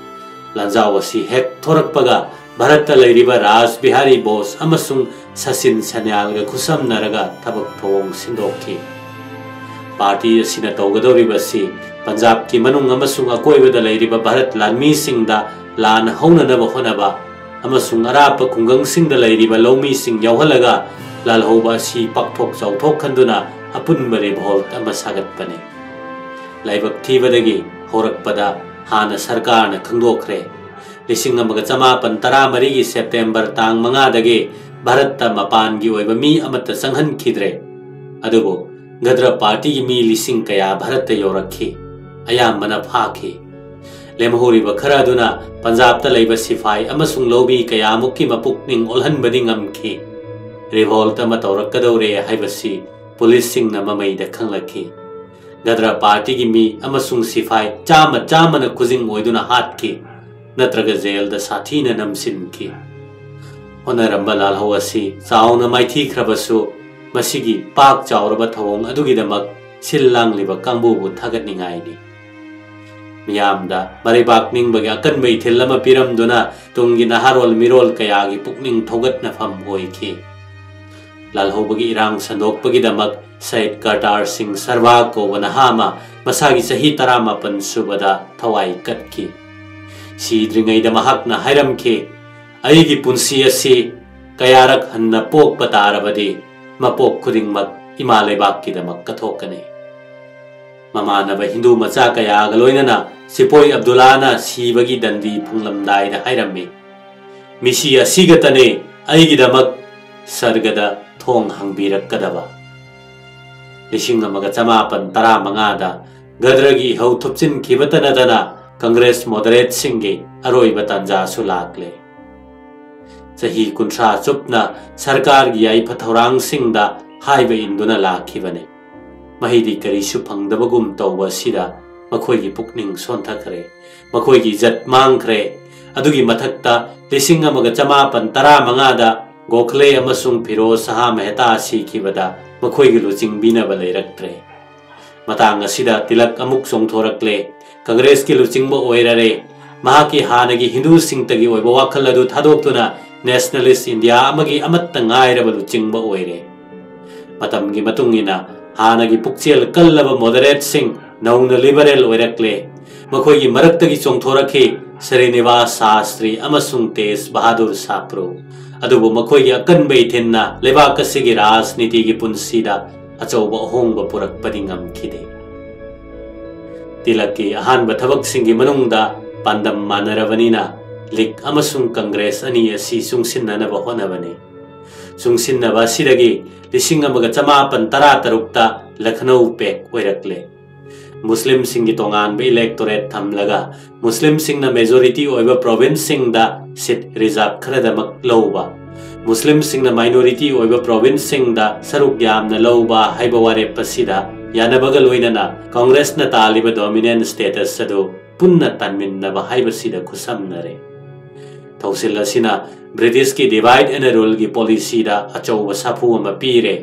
ꯂꯥꯟꯖꯥꯎ ꯑꯁꯤ ꯍꯦꯛ ꯊꯣꯔꯛꯄꯒ ꯚꯥꯔꯠꯇ ꯂꯩꯔꯤꯕ ꯔꯥꯖ ꯕꯤꯍꯥꯔꯤ ꯕꯣꯁ ꯑꯃꯁꯨꯡ ꯁꯆꯤꯟ ꯁꯟꯌꯥꯜꯒ ꯈꯨꯠꯁꯝꯅꯔꯒ ꯊꯕꯛ ꯊꯧꯑꯣꯡ ꯁꯤꯟꯗꯣꯛꯈꯤ꯫ ꯄꯥꯔꯇꯤ ꯑꯁꯤꯅ ꯇꯧꯒꯗꯧꯔꯤꯕꯁꯤ ꯄꯟꯖꯥꯕꯀꯤ ꯃꯅꯨꯡ ꯑꯃꯁꯨꯡ ꯑꯀꯣꯏꯕꯗ ꯂꯩꯔꯤꯕ ꯚꯥꯔꯠ ꯂꯥꯟꯃꯤꯁꯤꯡꯗ ꯂꯥꯟ ꯍꯧꯅꯅꯕ ꯍꯣꯠꯅꯕ ꯑꯃꯁꯨꯡ ꯑꯔꯥꯞꯄ ꯈꯨꯡꯒꯪꯁꯤꯡꯗ ꯂꯩꯔꯤꯕ ꯂꯧꯃꯤꯁꯤꯡ ꯌꯥꯎꯍꯜꯂꯒ ꯂꯥꯜꯍꯧꯕ ꯑꯁꯤ ꯄꯥꯛꯊꯣꯛ ꯆꯥꯎꯊꯣꯛꯍꯟꯗꯨꯅ ꯑꯄꯨꯟꯕ ꯔꯤꯚꯣꯜꯠ ꯑꯃ ꯁꯥꯒꯠꯄꯅꯤ꯫ ꯂꯥꯏꯕꯛ ꯊꯤꯕꯗꯒꯤ ꯍꯧꯔꯛꯄꯗ ꯍꯥꯟꯅ ꯁꯔꯀꯥꯔꯅ ꯈꯪꯗꯣꯛꯈ꯭ꯔꯦ꯫ ꯂꯤꯁꯤꯡ ꯑꯃꯒ ꯆꯃꯥꯄꯟ ꯇꯔꯥꯃꯔꯤꯒꯤ ꯁꯦꯞꯇꯦꯝꯕꯔ ꯇꯥꯡ ꯃꯉꯥꯗꯒꯤ ꯚꯥꯔꯠꯇ ꯃꯄꯥꯟꯒꯤ ꯑꯣꯏꯕ ꯃꯤ ꯑꯃꯠꯇ ꯆꯪꯍꯟꯈꯤꯗ꯭ꯔꯦ꯫ ꯑꯗꯨꯕꯨ ꯘꯗ꯭ꯔ ꯄꯥꯔꯇꯤꯒꯤ ꯃꯤ ꯂꯤꯁꯤꯡ ꯀꯌꯥ ꯚꯥꯔꯠꯇ ꯌꯧꯔꯛꯈꯤ꯫ ꯑꯌꯥꯝꯕꯅ ꯐꯥꯈꯤ꯫ ꯂꯦꯝꯍꯧꯔꯤꯕ ꯈꯔ ꯑꯗꯨꯅ ꯄꯟꯖꯥꯕꯇ ꯂꯩꯕ ꯁꯤꯐꯥꯏ ꯑꯃꯁꯨꯡ ꯂꯧꯃꯤ ꯀꯌꯥꯃꯨꯛꯀꯤ ꯃꯄꯨꯛꯅꯤꯡ ꯑꯣꯜꯍꯟꯕꯗꯤ ꯉꯝꯈꯤ꯫ ꯔꯤꯚꯣꯜꯠ ꯑꯃ ꯇꯧꯔꯛꯀꯗꯧꯔꯦ ꯍꯥꯏꯕꯁꯤ ꯄꯨꯂꯤꯁꯁꯤꯡꯅ ꯃꯃꯩꯗ ꯈꯪꯂꯛꯈꯤ꯫ ꯒꯗ꯭ꯔ ꯄꯥꯔꯇꯤꯒꯤ ꯃꯤ ꯑꯃꯁꯨꯡ ꯁꯤꯐꯥꯏ ꯆꯥꯝꯃ ꯆꯥꯝꯃꯅ ꯈꯨꯖꯤꯡ ꯑꯣꯏꯗꯨꯅ ꯍꯥꯠꯈꯤ ꯅꯠꯇ꯭ꯔꯒ ꯖꯦꯜꯗ ꯁꯥꯊꯤꯅ ꯅꯝꯁꯤꯟꯈꯤ꯫ ꯍꯣꯠꯅꯔꯝꯕ ꯂꯥꯜꯍꯧ ꯑꯁꯤ ꯆꯥꯎꯅ ꯃꯥꯏꯊꯤꯈ꯭ꯔꯕꯁꯨ, ꯃꯁꯤꯒꯤ ꯄꯥꯛ ꯆꯥꯎꯔꯕ ꯊꯧꯑꯣꯡ ꯑꯗꯨꯒꯤꯗꯃꯛ ꯁꯤꯜ ꯂꯥꯡꯂꯤꯕ ꯀꯥꯡꯕꯨꯕꯨ ꯊꯥꯒꯠꯅꯤꯡꯉꯥꯏꯅꯤ꯫ ꯃꯤꯌꯥꯝꯗ ꯃꯔꯩꯕꯥꯛ ꯅꯤꯡꯕꯒꯤ ꯑꯀꯟꯕ ꯏꯊꯤꯜ ꯑꯃ ꯄꯤꯔꯝꯗꯨꯅ ꯇꯨꯡꯒꯤ ꯅꯍꯥꯔꯣꯜ ꯃꯤꯔꯣꯜ ꯀꯌꯥꯒꯤ ꯄꯨꯛꯅꯤꯡ ꯊꯧꯒꯠꯅꯐꯝ ꯑꯣꯏꯈꯤ꯫ ꯂꯥꯜꯍꯧꯕꯒꯤ ꯏꯔꯥꯡ ꯁꯟꯗꯣꯛꯄꯒꯤꯗꯃꯛ ꯁꯌꯤꯗ ꯀꯔꯇꯥꯔ ꯁꯤꯡ ꯁꯔꯋꯥ ꯀꯧꯕ ꯅꯍꯥ ꯑꯃ ꯃꯁꯥꯒꯤ ꯆꯍꯤ ꯇꯔꯥꯃꯥꯄꯟ ꯁꯨꯕꯗ ꯊꯋꯥꯏ ꯀꯠꯈꯤ꯫ ꯁꯤꯗ꯭ꯔꯤꯉꯩꯗ ꯃꯍꯥꯛꯅ ꯍꯥꯏꯔꯝꯈꯤ, "ꯑꯩꯒꯤ ꯄꯨꯟꯁꯤ ꯑꯁꯤ ꯀꯌꯥꯔꯛ ꯍꯟꯅ ꯄꯣꯛꯄ ꯇꯥꯔꯕꯗꯤ ꯃꯄꯣꯛ ꯈꯨꯗꯤꯡꯃꯛ ꯏꯃꯥ ꯂꯩꯕꯥꯛꯀꯤꯗꯃꯛ ꯀꯠꯊꯣꯛꯀꯅꯤ"꯫ ꯃꯃꯥꯟꯅꯕ ꯍꯤꯟꯗꯨ ꯃꯆꯥ ꯀꯌꯥꯒ ꯂꯣꯏꯅꯅ ꯁꯤꯄꯣꯏ ꯑꯕꯗꯨꯜꯂꯥꯅ ꯁꯤꯕꯒꯤ ꯗꯟꯗꯤ ꯐꯣꯡꯂꯝꯗꯥꯏꯗ ꯍꯥꯏꯔꯝꯃꯤ, "ꯃꯤꯁꯤ ꯑꯁꯤꯒꯇꯅꯦ ꯑꯩꯒꯤꯗꯃꯛ ꯁꯔꯒꯗ ꯊꯣꯡ ꯍꯥꯡꯕꯤꯔꯛꯀꯗꯕ"꯫ ꯂꯤꯁꯤꯡ ꯑꯃꯒ ꯆꯃꯥꯄꯟ ꯇꯔꯥꯃꯉꯥꯗ ꯒꯗ꯭ꯔꯒꯤ ꯏꯍꯧ ꯊꯨꯞꯆꯤꯟꯈꯤꯕꯇ ꯅꯠꯇꯅ ꯀꯪꯒ꯭ꯔꯦꯁ ꯃꯣꯗꯔꯦꯠꯁꯤꯡꯒꯤ ꯑꯔꯣꯏꯕ ꯇꯥꯟꯖꯥꯁꯨ ꯂꯥꯛꯂꯦ꯫ ꯆꯍꯤ ꯀꯨꯟꯊ꯭ꯔꯥ ꯆꯨꯞꯅ ꯁꯔꯀꯥꯔꯒꯤ ꯌꯥꯏꯐ ꯊꯧꯔꯥꯡꯁꯤꯡꯗ ꯍꯥꯏꯕ ꯏꯟꯗꯨꯅ ꯂꯥꯛꯈꯤꯕꯅꯤ꯫ ꯃꯍꯩꯗꯤ ꯀꯔꯤꯁꯨ ꯐꯪꯗꯕꯒꯨꯝ ꯇꯧꯕ ꯑꯁꯤꯗ ꯃꯈꯣꯏꯒꯤ ꯄꯨꯛꯅꯤꯡ ꯁꯣꯟꯊꯈ꯭ꯔꯦ꯫ ꯃꯈꯣꯏꯒꯤ ꯏꯖꯠ ꯃꯥꯡꯈ꯭ꯔꯦ꯫ ꯑꯗꯨꯒꯤ ꯃꯊꯛꯇ ꯂꯤꯁꯤꯡ ꯑꯃꯒ ꯆꯃꯥꯄꯟ ꯇꯔꯥꯃꯉꯥꯗ ꯒꯣꯈꯂꯦ ꯑꯃꯁꯨꯡ ꯐꯤꯔꯣꯖ ꯁꯍꯥ ꯃꯦꯍꯇꯥ ꯁꯤꯈꯤꯕꯗ ꯃꯈꯣꯏꯒꯤ ꯂꯨꯆꯤꯡꯕꯤꯅꯕ ꯂꯩꯔꯛꯇ꯭ꯔꯦ꯫ ꯃꯇꯥꯡ ꯑꯁꯤꯗ ꯇꯤꯂꯛ ꯑꯃꯨꯛ ꯆꯣꯡꯊꯣꯔꯛꯂꯦ꯫ ꯀꯪꯒ꯭ꯔꯦꯁꯀꯤ ꯂꯨꯆꯤꯡꯕ ꯑꯣꯏꯔꯔꯦ꯫ ꯃꯍꯥꯛꯀꯤ ꯍꯥꯟꯅꯒꯤ ꯍꯤꯟꯗꯨꯁꯤꯡꯇꯒꯤ ꯑꯣꯏꯕ ꯋꯥꯈꯜ ꯑꯗꯨ ꯊꯥꯗꯣꯛꯇꯨꯅ ꯅꯦꯁꯅꯦꯂꯤꯁ ꯏꯟꯗꯤꯌꯥ ꯑꯃꯒꯤ ꯑꯃꯠꯇ ꯉꯥꯏꯔꯕ ꯂꯨꯆꯤꯡꯕ ꯑꯣꯏꯔꯦ꯫ ꯃꯇꯝꯒꯤ ꯃꯇꯨꯡ ꯏꯟꯅ ꯍꯥꯟꯅꯒꯤ ꯄꯨꯛꯆꯦꯜ ꯀꯜꯂꯕ ꯃꯣꯗꯔꯦꯠꯁꯤꯡ ꯅꯧꯅ ꯂꯤꯕꯔꯦꯜ ꯑꯣꯏꯔꯛꯂꯦ꯫ ꯃꯈꯣꯏꯒꯤ ꯃꯔꯛꯇꯒꯤ ꯆꯣꯡꯊꯣꯔꯛꯈꯤ ꯁ꯭ꯔꯤꯅꯤꯋꯥꯁ ꯁꯥꯁꯇ꯭ꯔꯤ ꯑꯃꯁꯨꯡ ꯇꯦꯖ ꯕꯍꯥꯗꯨꯔ ꯁꯥꯄ꯭ꯔꯨ꯫ ꯑꯗꯨꯕꯨ ꯃꯈꯣꯏꯒꯤ ꯑꯀꯟꯕ ꯏꯊꯤꯟꯅ ꯂꯩꯕꯥꯛ ꯑꯁꯤꯒꯤ ꯔꯥꯖꯅꯤꯇꯤꯒꯤ ꯄꯨꯟꯁꯤꯗ ꯑꯆꯧꯕ ꯑꯍꯣꯡꯕ ꯄꯨꯔꯛꯄꯗꯤ ꯉꯝꯈꯤꯗꯦ꯫ ꯇꯤꯂꯛꯀꯤ ꯑꯍꯥꯟꯕ ꯊꯕꯛꯁꯤꯡꯒꯤ ꯃꯅꯨꯡꯗ ꯄꯥꯟꯗꯝ ꯃꯥꯟꯅꯔꯕꯅꯤꯅ ꯂꯤꯒ ꯑꯃꯁꯨꯡ ꯀꯪꯒ꯭ꯔꯦꯁ ꯑꯅꯤ ꯑꯁꯤ ꯆꯨꯡꯁꯤꯟꯅꯅꯕ ꯍꯣꯠꯅꯕꯅꯤ꯫ ꯆꯨꯡꯁꯤꯟꯅꯕ ꯑꯁꯤꯗꯒꯤ ꯂꯤꯁꯤꯡ ꯑꯃꯒ ꯆꯃꯥꯄꯟ ꯇꯔꯥ ꯇꯔꯨꯛꯇ ꯂꯈꯅꯧ ꯄꯦꯛ ꯑꯣꯏꯔꯛꯂꯦ꯫ ꯃꯨꯁꯂꯤꯝꯁꯤꯡꯒꯤ ꯇꯣꯉꯥꯟꯕ ꯏꯂꯦꯛꯇꯣꯔꯦꯠ ꯊꯝꯂꯒ ꯃꯨꯁꯂꯤꯝꯁꯤꯡꯅ ꯃꯦꯖꯣꯔꯤꯇꯤ ꯑꯣꯏꯕ ꯄ꯭ꯔꯣꯚꯤꯟꯁꯁꯤꯡꯗ ꯁꯤꯠ ꯔꯤꯖꯥꯔꯚ ꯈꯔꯗꯃꯛ ꯂꯧꯕ, ꯃꯨꯁꯂꯤꯝꯁꯤꯡꯅ ꯃꯥꯏꯅꯣꯔꯤꯇꯤ ꯑꯣꯏꯕ ꯄ꯭ꯔꯣꯚꯤꯟꯁꯁꯤꯡꯗ ꯁꯔꯨꯛ ꯌꯥꯝꯅ ꯂꯧꯕ ꯍꯥꯏꯕ ꯋꯥꯔꯦꯞ ꯑꯁꯤꯗ ꯌꯥꯅꯕꯒ ꯂꯣꯏꯅꯅ ꯀꯪꯒ꯭ꯔꯦꯁꯅ ꯇꯥꯜꯂꯤꯕ ꯗꯣꯃꯤꯅꯦꯟ ꯁ꯭ꯇꯦꯇꯁ ꯑꯗꯨ ꯄꯨꯟꯅ ꯇꯥꯟꯃꯤꯟꯅꯕ ꯍꯥꯏꯕꯁꯤꯗ ꯈꯨꯠꯁꯝꯅꯔꯦ꯫ ꯊꯧꯁꯤꯜ ꯑꯁꯤꯅ ꯕ꯭ꯔꯤꯇꯤꯁꯀꯤ ꯗꯤꯚꯥꯏꯗ ꯑꯦꯟ ꯔꯨꯜꯒꯤ ꯄꯣꯂꯤꯁꯤꯗ ꯑꯆꯧꯕ ꯁꯥꯐꯨ ꯑꯃ ꯄꯤꯔꯦ꯫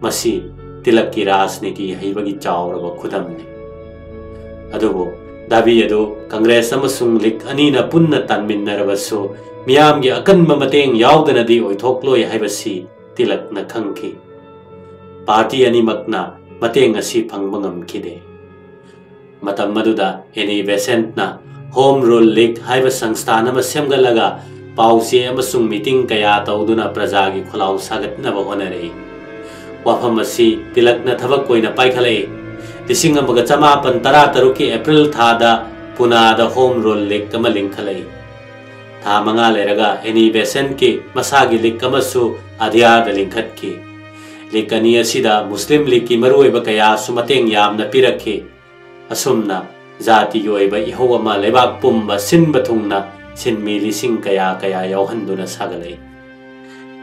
ꯃꯁꯤ ꯇꯤꯂꯛꯀꯤ ꯔꯥꯖꯅꯤꯇꯤ ꯍꯩꯕꯒꯤ ꯆꯥꯎꯔꯕ ꯈꯨꯗꯝꯅꯤ꯫ ꯑꯗꯨꯕꯨ ꯗꯥꯕꯤ ꯑꯗꯨ ꯀꯪꯒ꯭ꯔꯦꯁ ꯑꯃꯁꯨꯡ ꯂꯤꯒ ꯑꯅꯤꯅ ꯄꯨꯟꯅ ꯇꯥꯟꯃꯤꯟꯅꯔꯕꯁꯨ ꯃꯤꯌꯥꯝꯒꯤ ꯑꯀꯟꯕ ꯃꯇꯦꯡ ꯌꯥꯎꯗꯅꯗꯤ ꯑꯣꯏꯊꯣꯛꯂꯣꯏ ꯍꯥꯏꯕꯁꯤ ꯇꯤꯂꯛꯅ ꯈꯪꯈꯤ꯫ ꯄꯥꯔꯇꯤ ꯑꯅꯤꯃꯛꯅ ꯃꯇꯦꯡ ꯑꯁꯤ ꯐꯪꯕ ꯉꯝꯈꯤꯗꯦ꯫ ꯃꯇꯝ ꯑꯗꯨꯗ ꯑꯦꯅꯤ ꯕꯦꯁꯦꯟꯠꯅ ꯍꯣꯝ ꯔꯨꯜ ꯂꯤꯒ ꯍꯥꯏꯕ ꯁꯪꯁꯊꯥꯟ ꯑꯃ ꯁꯦꯝꯒꯠꯂꯒ ꯄꯥꯎ ꯆꯦ ꯑꯃꯁꯨꯡ ꯃꯤꯇꯤꯡ ꯀꯌꯥ ꯇꯧꯗꯨꯅ ꯄ꯭ꯔꯖꯥꯒꯤ ꯈꯣꯜꯂꯥꯎ ꯁꯥꯒꯠꯅꯕ ꯍꯣꯠꯅꯔꯛꯏ꯫ ꯋꯥꯐꯝ ꯑꯁꯤ ꯇꯤꯂꯛꯅ ꯊꯕꯛ ꯑꯣꯏꯅ ꯄꯥꯏꯈꯠꯂꯛꯏ꯫ ꯂꯤꯁꯤꯡ ꯑꯃꯒ ꯆꯃꯥꯄꯟ ꯇꯔꯥ ꯇꯔꯨꯛꯀꯤ ꯑꯦꯄ꯭ꯔꯤꯜ ꯊꯥꯗ ꯄꯨꯅꯥꯗ ꯍꯣꯝ ꯔꯨꯜ ꯂꯤꯒ ꯑꯃ ꯂꯤꯡꯈꯠꯂꯛꯏ꯫ ꯊꯥ ꯃꯉꯥ ꯂꯩꯔꯒ ꯑꯦꯅꯤ ꯕꯦꯁꯦꯟꯠꯀꯤ ꯃꯁꯥꯒꯤ ꯂꯤꯒ ꯑꯃꯁꯨ ꯑꯗꯤꯌꯥꯗ ꯂꯤꯡꯈꯠꯈꯤ꯫ ꯂꯤꯒ ꯑꯅꯤ ꯑꯁꯤꯗ ꯃꯨꯁꯂꯤꯝ ꯂꯤꯒꯀꯤ ꯃꯔꯨꯑꯣꯏꯕ ꯀꯌꯥꯁꯨ ꯃꯇꯦꯡ ꯌꯥꯝꯅ ꯄꯤꯔꯛꯈꯤ꯫ ꯑꯁꯨꯝꯅ ꯖꯥꯇꯤꯒꯤ ꯑꯣꯏꯕ ꯏꯍꯧ ꯑꯃ ꯂꯩꯕꯥꯛ ꯄꯨꯝꯕ ꯁꯤꯟꯕ ꯊꯨꯡꯅ ꯁꯤꯟꯃꯤ ꯂꯤꯁꯤꯡ ꯀꯌꯥ ꯀꯌꯥ ꯌꯥꯎꯍꯟꯗꯨꯅ ꯁꯥꯒꯠꯂꯛꯏ꯫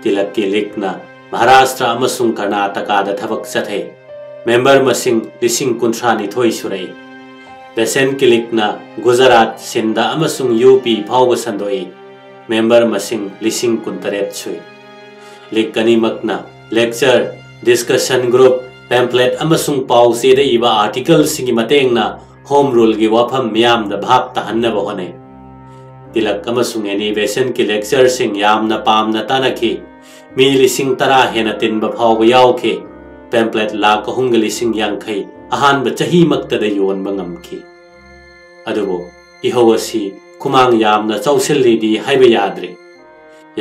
ꯇꯤꯂꯛꯀꯤ ꯂꯤꯒꯅ ꯃꯍꯥꯔꯥꯁꯇ꯭ꯔ ꯑꯃꯁꯨꯡ ꯀꯔꯅꯥꯇꯀꯥꯗ ꯊꯕꯛ ꯆꯠꯊꯩ꯫ ꯃꯦꯝꯕꯔ ꯃꯁꯤꯡ ꯂꯤꯁꯤꯡ ꯀꯨꯟꯊ꯭ꯔꯥ ꯅꯤꯊꯣꯏ ꯁꯨꯔꯛꯏ꯫ ꯕꯦꯁꯦꯟꯠꯀꯤ ꯂꯤꯒꯅ ꯒꯨꯖꯔꯥꯠ, ꯁꯤꯟꯙ ꯑꯃꯁꯨꯡ ꯌꯨ ꯄꯤ ꯐꯥꯎꯕ ꯁꯟꯗꯣꯛꯏ꯫ ꯃꯦꯝꯕꯔ ꯃꯁꯤꯡ ꯂꯤꯁꯤꯡ ꯀꯨꯟꯇꯔꯦꯠ ꯁꯨꯏ꯫ ꯂꯤꯒ ꯑꯅꯤꯃꯛꯅ ꯂꯦꯛꯆꯔ, ꯗꯤꯁꯀꯁꯟ ꯒ꯭ꯔꯨꯞ, ꯄꯦꯝꯐ꯭ꯂꯦꯠ ꯑꯃꯁꯨꯡ ꯄꯥꯎ ꯆꯦꯗ ꯏꯕ ꯑꯥꯔꯇꯤꯀꯜꯁꯤꯡꯒꯤ ꯃꯇꯦꯡꯅ ꯍꯣꯝ ꯔꯨꯜꯒꯤ ꯋꯥꯐꯝ ꯃꯤꯌꯥꯝꯗ ꯚꯥꯞ ꯇꯥꯍꯟꯅꯕ ꯍꯣꯠꯅꯩ꯫ ꯇꯤꯂꯛ ꯑꯃꯁꯨꯡ ꯑꯦꯅꯤ ꯕꯦꯁꯦꯟꯠꯀꯤ ꯂꯦꯛꯆꯔꯁꯤꯡ ꯌꯥꯝꯅ ꯄꯥꯝꯅ ꯇꯥꯅꯈꯤ꯫ ꯃꯤ ꯂꯤꯁꯤꯡ ꯇꯔꯥ ꯍꯦꯟꯅ ꯇꯤꯟꯕ ꯐꯥꯎꯕ ꯌꯥꯎꯈꯤ꯫ ꯄꯦꯝꯐ꯭ꯂꯦꯠ ꯂꯥꯈ ꯑꯍꯨꯝꯒ ꯂꯤꯁꯤꯡ ꯌꯥꯡꯈꯩ ꯑꯍꯥꯟꯕ ꯆꯍꯤꯃꯛꯇꯗ ꯌꯣꯟꯕ ꯉꯝꯈꯤ꯫ ꯑꯗꯨꯕꯨ ꯏꯍꯧ ꯑꯁꯤ ꯈꯨꯃꯥꯡ ꯌꯥꯝꯅ ꯆꯥꯎꯁꯤꯜꯂꯤꯗꯤ ꯍꯥꯏꯕ ꯌꯥꯗ꯭ꯔꯤ꯫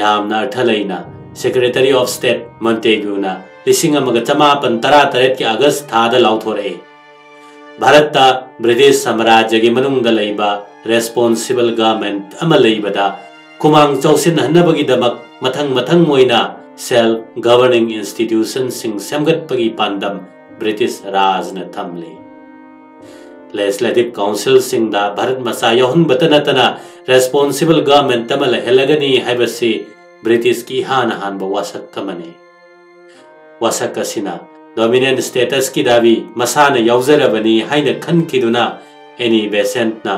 ꯌꯥꯝꯅ ꯑꯔꯊ ꯂꯩꯅ Secretary of State ꯃꯣꯟꯇꯦꯒ꯭ꯌꯨꯅ ꯂꯤꯁꯤꯡ ꯑꯃꯒ ꯆꯃꯥꯄꯟ ꯇꯔꯥ ꯇꯔꯦꯠꯀꯤ ꯑꯥꯒꯁ ꯊꯥꯗ ꯂꯥꯎꯊꯣꯔꯛꯏ, "ꯚꯥꯔꯠꯇ ꯕ꯭ꯔꯤꯇꯤꯁ ꯁꯥꯝꯔꯥꯖ꯭ꯌꯒꯤ ꯃꯅꯨꯡꯗ ꯂꯩꯕ ꯔꯦꯁꯄꯣꯟꯁꯤꯕꯜ ꯒꯚꯔꯟꯃꯦꯟꯠ ꯑꯃ ꯂꯩꯕꯗ ꯈꯨꯃꯥꯡ ꯆꯥꯎꯁꯤꯟꯍꯟꯅꯕꯒꯤꯗꯃꯛ ꯃꯊꯪ ꯃꯊꯪ ꯑꯣꯏꯅ ꯁꯦꯜꯐ ꯒꯚꯔꯅꯤꯡ ꯏꯟꯁꯇꯤꯇ꯭ꯌꯨꯁꯟꯁꯤꯡ ꯁꯦꯝꯒꯠꯄꯒꯤ ꯄꯥꯟꯗꯝ ꯕ꯭ꯔꯤꯇꯤꯁ ꯔꯥꯖꯅ ꯊꯝꯂꯤ꯫ ꯂꯦꯖꯤꯁꯂꯦꯇꯤꯚ ꯀꯥꯎꯟꯁꯤꯜꯁꯤꯡꯗ ꯚꯥꯔꯠ ꯃꯆꯥ ꯌꯥꯎꯍꯟꯕꯇ ꯅꯠꯇꯅ ꯔꯦꯁꯄꯣꯟꯁꯤꯕꯜ ꯒꯚꯔꯟꯃꯦꯟꯠ ꯑꯃ ꯂꯩꯍꯜꯂꯒꯅꯤ ꯍꯥꯏꯕꯁꯤ ꯕ꯭ꯔꯤꯇꯤꯁꯀꯤ ꯏꯍꯥꯟ ꯍꯥꯟꯕ ꯋꯥꯁꯛ ꯑꯃꯅꯤ꯫ ꯋꯥꯁꯛ ꯑꯁꯤꯅ ꯗꯣꯃꯤꯅꯦꯟ ꯁ꯭ꯇꯦꯇꯁꯀꯤ ꯗꯥꯕꯤ ꯃꯁꯥꯅ ꯌꯥꯎꯖꯔꯕꯅꯤ ꯍꯥꯏꯅ ꯈꯟꯈꯤꯗꯨꯅ ꯑꯦꯅꯤ ꯕꯦꯁꯦꯟꯠꯅ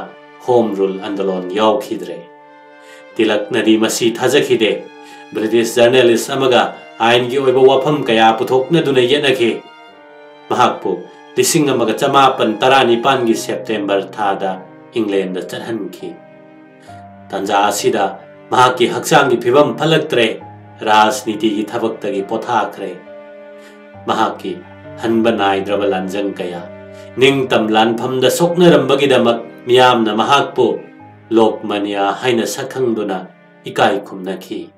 ꯍꯣꯝ ꯔꯨꯜ ꯑꯟꯗꯣꯂꯣꯟ ꯌꯥꯎꯈꯤꯗ꯭ꯔꯦ꯫ ꯇꯤꯂꯛꯅꯗꯤ ꯃꯁꯤ ꯊꯥꯖꯈꯤꯗꯦ꯫ ꯕ꯭ꯔꯤꯇꯤꯁ ꯖꯔꯅꯦꯂꯤꯁ ꯑꯃꯒ ꯑꯥꯏꯟꯒꯤ ꯑꯣꯏꯕ ꯋꯥꯐꯝ ꯀꯌꯥ ꯄꯨꯊꯣꯛꯅꯗꯨꯅ ꯌꯦꯠꯅꯈꯤ꯫ ꯃꯍꯥꯛꯄꯨ ꯂꯤꯁꯤꯡ ꯑꯃꯒ ꯆꯃꯥꯄꯟ ꯇꯔꯥꯅꯤꯄꯥꯟꯒꯤ ꯁꯦꯞꯇꯦꯝꯕꯔ ꯊꯥꯗ ꯏꯪꯂꯦꯟꯗ ꯆꯠꯍꯟꯈꯤ꯫ ꯇꯥꯟꯖꯥ ꯑꯁꯤꯗ ꯃꯍꯥꯛꯀꯤ ꯍꯛꯆꯥꯡꯒꯤ ꯐꯤꯕꯝ ꯐꯠꯂꯛꯇ꯭ꯔꯦ꯫ ꯔꯥꯖꯅꯤꯇꯤꯒꯤ ꯊꯕꯛꯇꯒꯤ ꯄꯣꯊꯥꯈ꯭ꯔꯦ꯫ ꯃꯍꯥꯛꯀꯤ ꯍꯟꯕ ꯅꯥꯏꯗ꯭ꯔꯕ ꯂꯥꯟꯖꯪ ꯀꯌꯥ, ꯅꯤꯡꯇꯝ ꯂꯥꯟꯐꯝꯗ ꯁꯣꯛꯅꯔꯝꯕꯒꯤꯗꯃꯛ ꯃꯤꯌꯥꯝꯅ ꯃꯍꯥꯛꯄꯨ ꯂꯣꯛꯃꯥꯟꯌꯥ ꯍꯥꯏꯅ ꯁꯛꯈꯪꯗꯨꯅ ꯏꯀꯥꯏ ꯈꯨꯝꯅꯈꯤ꯫